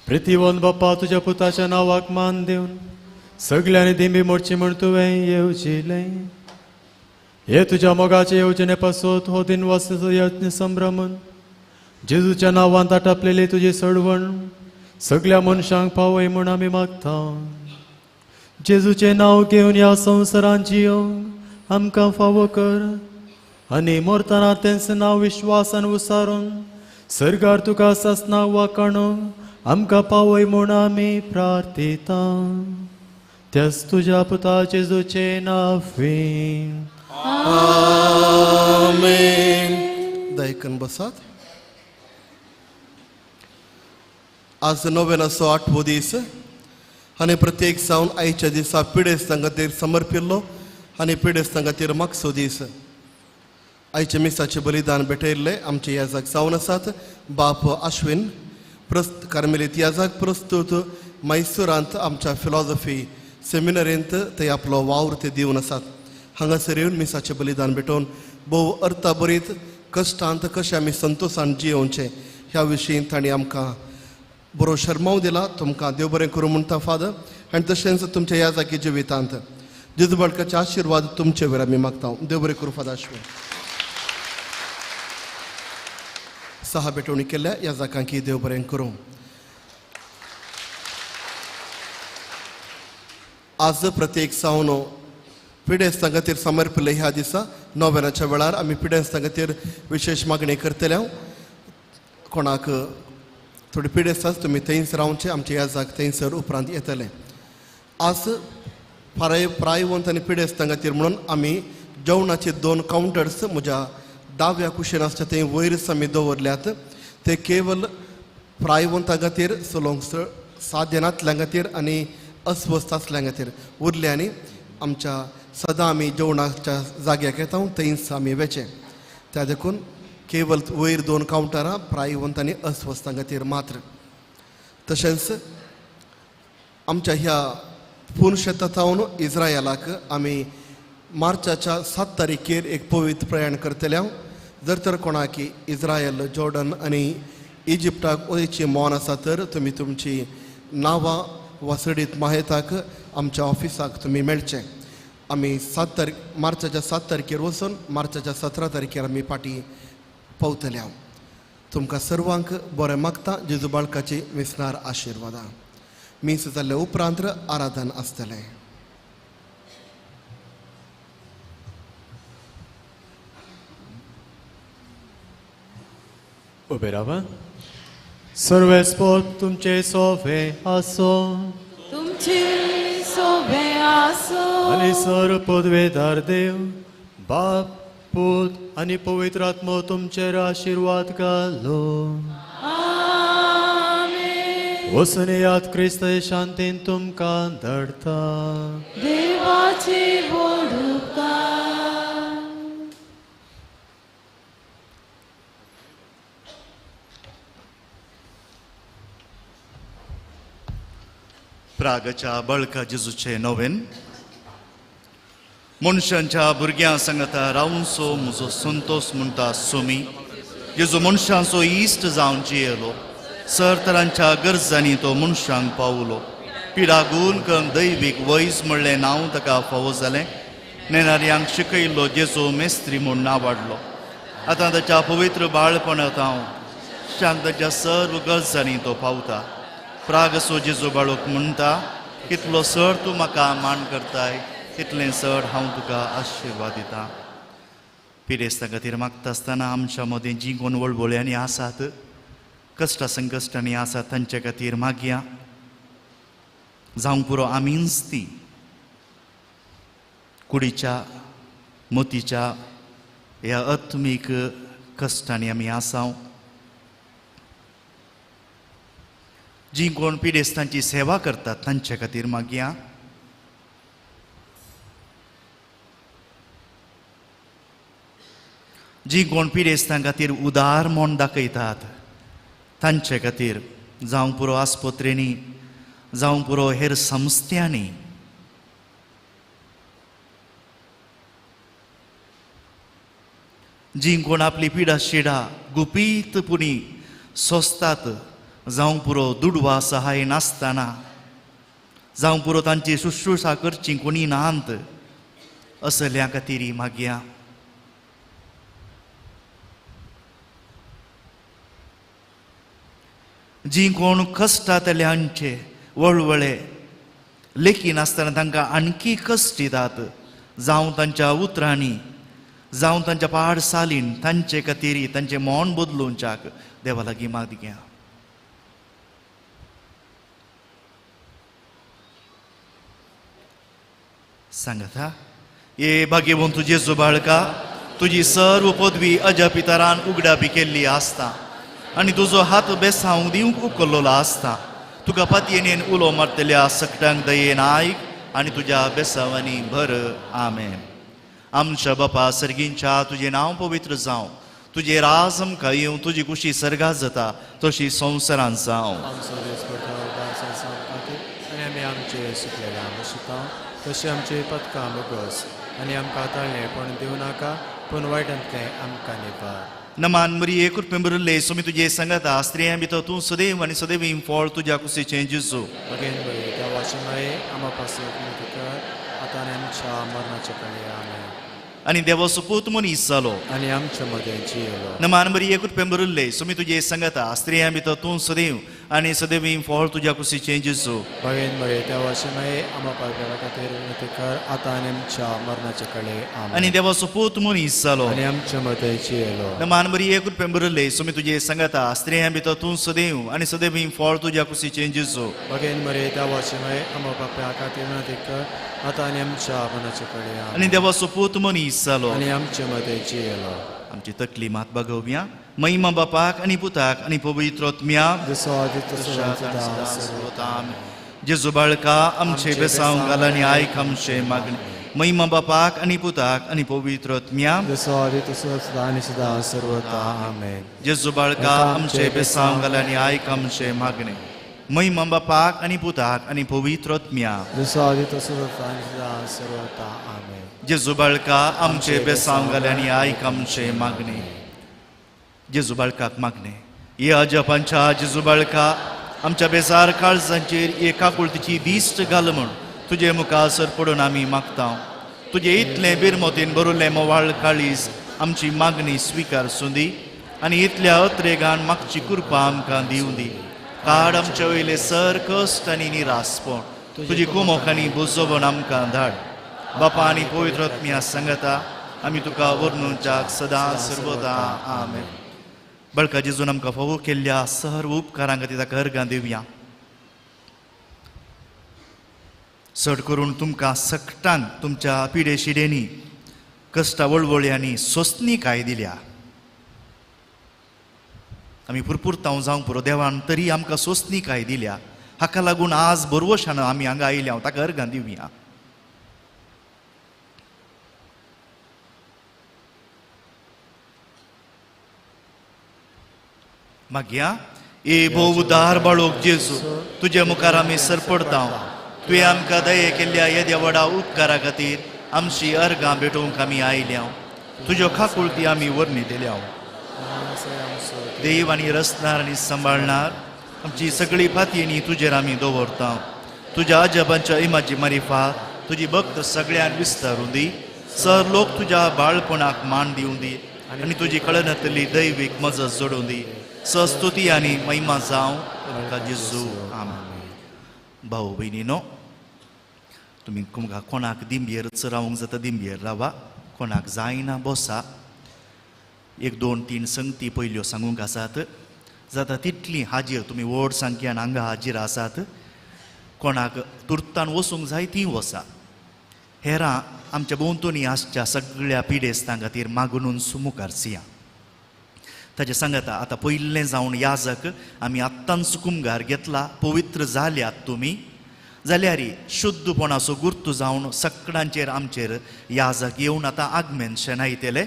S4: प्रितीवन बापा तुज्या पुताच्या नांवाक मान दिवन सगल्यांनी दिंबी मोडची म्हूण तुवें येवजिलें. हे तुज्या मोगाचे येवजणे पासत हो दिनवासाचो यत्न संभ्रमन जेजूच्या नांवान आटापलेली तुजी सडवण सगल्या मनशांक पावय म्हूण आमी मागता. जेजूचें नांव घेवन ह्या संवसारांत जियोंक आमकां फावो कर आनी मरतना तेंच नांव विश्वासान उसारून सरकार तुका सासना वाकाणूंक आमकां पावय म्हूण आमी प्रार्थिता. त्याच तुज्या पुता जेजूचें नांव.
S10: आमेन. दयकन बसात. आज नोवेनाचो आठवो दीस आनी प्रत्येक जावन आयच्या दिसा पिडेस्तां खातीर समर्पिल्लो आनी पिडेस्तां खातीर मागचो दीस. आयच्या मिसाचें बलिदान भेटयल्ले आमचे याजाक जावन आसात बाप आश्विन कार्मेलीत याजाक प्रस्तूत मैसूरांत आमच्या फिलॉसॉफी सेमिनरींत ते आपलो वावर ते दिवन आसात. हांगासर येवन मिसाचें बलिदान भेटोवन भोव अर्थाभरीत कश्टांत कशें आमी संतोशान जियोवचें ह्या विशीं तांणी आमकां बरो शर्माव दिला. तुमकां देव बरें करूं म्हणटा फादर आनी तशेंच तुमच्या ह्या जागी जिवितांत जेजू बाळकाचे आशिर्वाद तुमचे वयर आमी मागता. देव बरें करूं फादर आश्विन. सहा भेटवणी केल्या ह्या जाकांकी देव बरें करूं. आज प्रत्येक सावनो पिडेस्तां खातीर समर्पिल्ले ह्या दिसा नोवेनाच्या वेळार आमी पिडेस्तां खातीर विशेश मागणी करतले. कोणाक थोडी पिडेस्त आसा तुमी थंयच रावचे, आमचे ह्या जाग थंयसर उपरांत येतले. आज प्रायवंत आनी पिडेस्तां खातीर म्हणून आमी जेवणाचे 2 कावंटर्स म्हज्या दाव्या कुशीन आसता थंय वयरच आमी दवरल्यात. ते केवल प्रायवंतां खातीर चलोवंक साध्य नातल्यां खातीर आनी अस्वस्थ आसल्या खातीर उरले आनी आमच्या सदां आमी जेवणाच्या जाग्याक येता थंयच आमी वेचें. त्या देखून केवल वयर 2 कावंटरां प्रायवंत आनी अस्वस्थां खातीर मात्र. तशेंच आमच्या ह्या पुनशेतावन इस्रायलाक आमी मार्चाच्या 7 तारखेर एक पवित्र प्रयाण करतले. जर तर कोणाकी इस्रायल, जॉर्डन आनी इजिप्टाक वयची मन आसा तर तुमी तुमची नांवां वा सडीत माहेताक आमच्या ऑफिसाक तुमी मेळचें. आमी 7 तारख मार्चाच्या 7 तारखेर वचून मार्चाच्या 17 तारखेर आमी फाटीं पावतले. तुमकां सर्वांक बरें मागता जेजू बाळकाची विसनार आशिर्वादां. मीस जाल्ले उपरांत आराधन आसतलें.
S4: उबे रावा. सर्वेस्पोत तुमचे सोवे आसो,
S5: तुमचे सोवे आसो,
S4: आनी सर पदवेदार देव बाप पूत आनी पवित्र आत्मो तुमचेर आशिर्वाद घालो.
S5: आमेन.
S4: वचून याद क्रिस्त शांतीन तुमकां धाडटा.
S5: देवाचे व्हड उपकार.
S1: प्रागच्या बळका जेजूचे नोवेन. मनशांच्या भुरग्यां सांगता रावनसो म्हजो संतोस म्हणटा सोमी. जेजू मनशांचो इश्ट जावन जियेलो, सर तरांच्या गरजांनी तो मनशांक पावलो. पिडागून करून दैवीक वैज म्हणलें नांव ताका फावो जालें. नेणाऱ्यांक शिकयल्लो जेजू मेस्त्री म्हूण नांव वाडलो. आतां ताच्या पवित्र बाळपणांत हांव शांत ताच्या सर्व गरजांनी तो पावता. प्रागसो जेजू बाळूक म्हणटा, कितलो सर तूं म्हाका मान करताय तितलें सर हांव तुका आशिर्वाद दितां. पिरेस्तां खातीर मागता आसतना आमच्या मदीं जीं कोण वळवळ्यांनी आसात, कश्टा संकश्टांनी आसात तांचे खातीर मागया. जावंक पुरो आमीच ती कुडीच्या मोतीच्या ह्या आत्मीक कश्टांनी आमी आसाव. जीं कोण पिडेस्तांची सेवा करतात तांचे खातीर मागया. जीं कोण पिडेस्तां खातीर उदार म्हूण दाखयतात तांचे खातीर, जावं पुरो आस्पत्रेंनी, जावं पुरो हेर संस्थ्यांनी. जीं कोण आपली पिडा शिडा गुपीत पुणी सोंसतात, जावं पुरो दुडवा सहाय नासतना, जावं पुरो तांची शुश्रूषा करची कोणी नात, असल्या खातीर मागया. जीं कोण कश्टांतल्यांचे वळवळे लेखी नासतना तांकां आणखी कश्ट दितात, जावं तांच्या उतरांनी, जावं तांच्या पाड सालीन, तांचे खातीर तांचें मन बदलूंच्याक देवा लागीं मागया. सांगता ये भाग्यवंत जेजू बाळका, तुजी सर्व पदवी अजापितरान उगडापी केल्ली आसता आनी तुजो हात बेसावंक दिवंक उखल्लोलो आसता. तुका पातयेन उलो मारतल्या सकटांक दयेन आयक आनी तुज्या बेसावांनी भर. आमेन. आमच्या बापा सर्गींच्या, तुजें नांव पवित्र जावं, तुजें राज आमकां येवं, तुजी कुशी सर्गात जाता तशी संवसारांत जावं.
S4: आनी आमी आमचे सुकलेल्या शिता तशें आमचे पदकां मुगस आनी आमकां ताळणें पण दिवं नाका, पूण वायटांतलें आमकां निवार.
S1: नमान मरिये, कृपेन भरिल्ले, स्वामी तुजे सांगाता, स्त्रियां भितर तूं सदैव आनी सदैव फळ तुज्या कुशीचें जेजू.
S4: भगेन बरी देवाची माये आमा पासत विनंती कर आतां आनी आमच्या मरणाच्या काळी. आमेन.
S1: आनी देवाचो पूत मनीस जालो
S4: आनी आमच्या मदें जियेलो.
S1: नमान मरिये, कृपेन भरिल्ले, स्वामी तुजे सांगाता, स्त्रियां भितर तूं सदैव आनी सदैव फळ तुज्या कुशीचें जेजू.
S4: भगेन बरी देवाची माये आमा पाप्या खातीर विनंती कर आतां आनी आमच्या मरणाच्या काळी. आमेन.
S1: आनी देवाचो पूत मनीस जालो
S4: आनी आमच्या मदें जियेलो.
S1: नमान मरिये, कृपेन भरिल्ले, स्वामी तुजे सांगाता, स्त्रियां भितर तूं सदैव आनी सदैव फळ तुज्या कुशीचें जेजू.
S4: भगेन बरी देवाची माये आमा पाप्या खातीर विनंती कर आतां आनी आमच्या मरणाच्या काळी. आमेन.
S1: आनी देवाचो पूत मनीस जालो
S4: आनी आमच्या मदें जियेलो.
S1: आमची तकली मात बागोवया. महिमा बापाक आनी पुताक आनी पवित्र आत्म्याक,
S4: जसो आदी तसो सदां.
S1: जेजू बाळका आमचे बेसांव घाल आनी आयक आमचे मागणे. महिमा बापाक आनी पुताक आनी पवित्र आत्म्या.
S4: जसो आदी तसो सदां आनी सदां सर्वता. आमेन.
S1: जेजू बाळका आमचे बेसांव घाल आनी आयक आमचे मागणे. महिमा बापाक आनी पुताक आनी पवित्र आत्म्या.
S4: जसो आदी तसो सदां आनी सदां सर्वता. आमेन.
S1: जेजू बाळका आमचे बेसांव घाल आनी आयक आमचे मागणे. जेजू बाळकाक मागणे. हे अजपांच्या जेजू बाळका आमच्या बेजार काळजांचेर एका कुळतीची दिश्ट घाल म्हूण तुजे मुखार सर पडून आमी मागता. तुजे इतलें बिरमोतीन भरुल्लें मोवाळ काळीज आमची मागणी स्विकार सुंदी आनी इतल्या अत्रेगान मागची कृपा आमकां दिवं दी. काड आमचे वयले सर कश्ट आनी निरासपण तुजी कुमोक आनी बुजोवण आमकां धाड. बापा आनी पवित्र आत्म्या सांगता आमी तुका वर्णुच्याक सदां सर्वदा. आमेन. बळका जेजून आमकां फावो केल्ल्या सर्व उपकारां खातीर ताका अर्गां दिवया. चड करून तुमकां सकटांक तुमच्या पिडे शिडेंनी कश्टा वळवळ्यांनी सोंसणीकाय दिल्या. आमी पुरपुरतांव जावंक पुरो देवान तरी आमकां सोंसणीकाय दिल्या. हाका लागून आज बरवशान आमी हांगा आयल्या ताका अर्गां दिवया. मागया ए भोव उदार बाळोक जेजू तुजे मुखार आमी सरपडता. तुवें आमकां दये केल्ल्या येद्या व्हडा उपकारा खातीर आमची अर्गां भेटोवंक आमी आयल्या. तुज्यो खाकुळती आमी वर्णी दिल्या. देव आनी रचणार आनी सांबाळणार आमची सगळी फातयेनी तुजेर आमी दवरता. तुज्या अजबांच्या इमाजी मारिफात तुजी भक्त सगळ्यान विस्तारून दी. सर लोक तुज्या बाळपणाक मान दिवं दी आनी तुजी कळनातली दैवीक मजत जोडूं दी. सस्तुती आनी महिमा जावं तुमकां जेजू. आमेन. भाऊ भयणीनो तुमी तुमकां कोणाक दिंबयेरच रावंक जाता दिंबयेर रावा, कोणाक जायना बसा. 1 2 3 संगती पयल्यो सांगूंक आसात. जाता तितली हाजीर तुमी व्हड संख्यान हांगा हाजीर आसात. कोणाक तुर्तान वचूंक जाय ती वसा. हेरां आमच्या भोंवतणी आसच्या सगळ्या पिडेस्तां खातीर मागून मुखार सिया. ताजे सांगता आतां पयलें जावन याजक आमी आत्तांच कुमगार घेतला. पवित्र जाल्यात तुमी जाल्यार शुद्धपणाचो गुर्तू जावन सगळ्यांचेर आमचेर याजक येवन आतां आगमेन शेणायतले.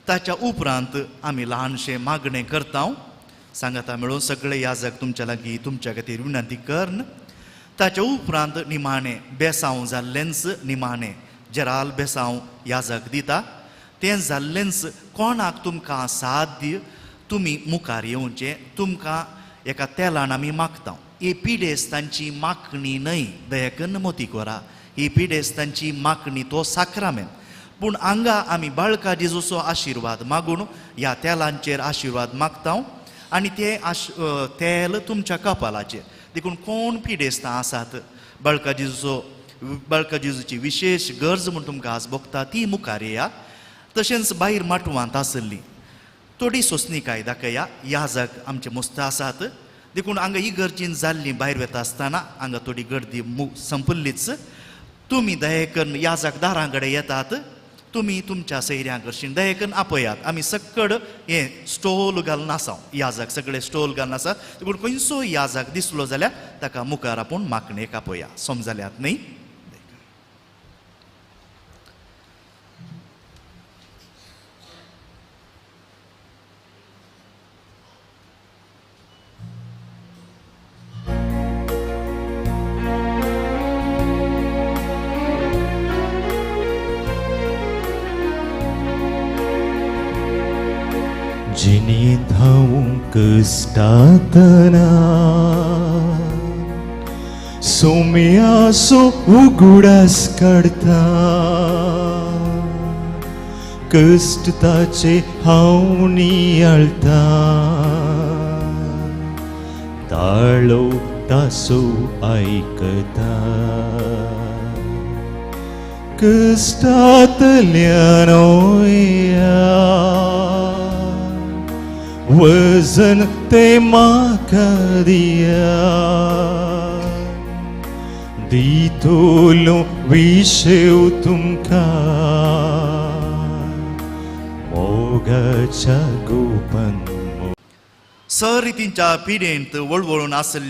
S1: ताच्या उपरांत आमी ल्हानशें मागणें करता. सांगाता मेळून सगळे याजक तुमच्या लागीं तुमच्या खातीर विनंती करन. ताच्या उपरांत निमाणें बेसांव जाल्लेंच निमाणें जेराल बेसांव याजक दिता. तें जाल्लेंच कोणाक तुमकां साध्य तुमी मुखार येवचें. तुमकां एका तेलान आमी मागता. ही पिडेस्तांची मागणी न्हय, दयाकन्न मोती कोरा. ही पिडेस्तांची मागणी तो साक्रामेंत. पूण हांगा आमी बाळका जेजूचो आशिर्वाद मागून ह्या तेलांचेर आशिर्वाद मागता आनी ते तेल तुमच्या कपालाचेर. देखून कोण पिडेस्तां आसात बाळका जेजूचो बाळका जेजूची विशेश गरज म्हूण तुमकां आज भोगता ती मुखार येया. तशेंच भायर माटवांत आसली थोडी सोंसणीकाय दाखया. याजक आमचे मस्त आसात. देखून हांगा ही गरजेन जाल्ली भायर वता आसतना हांगा थोडी गर्दी संपल्लीच. तुमी दया करून याजक दारां कडेन येतात. तुमी तुमच्या सैऱ्यां कडशीन दया करून आपयात. आमी सकड हें स्टोल घालून आसा. याजक सगळे स्टोल घालून आसा. देखून खंयचो याजक दिसलो जाल्यार ताका मुखार आपूण मागणेक आपया. समजल्यात न्ही?
S9: जिनी धावूंक कश्टातना सोम्यासो उगडास काडटा. कश्ट ताचे हांव नियाळटा. ताळो तासो आयकता. कश्टांतल्यान वजन ते म्हाका दिया. दितलो विशेव तुमकां मोगाच्या गोपन.
S1: सर रितींच्या पिडेंत वळवळून आसल्ल्या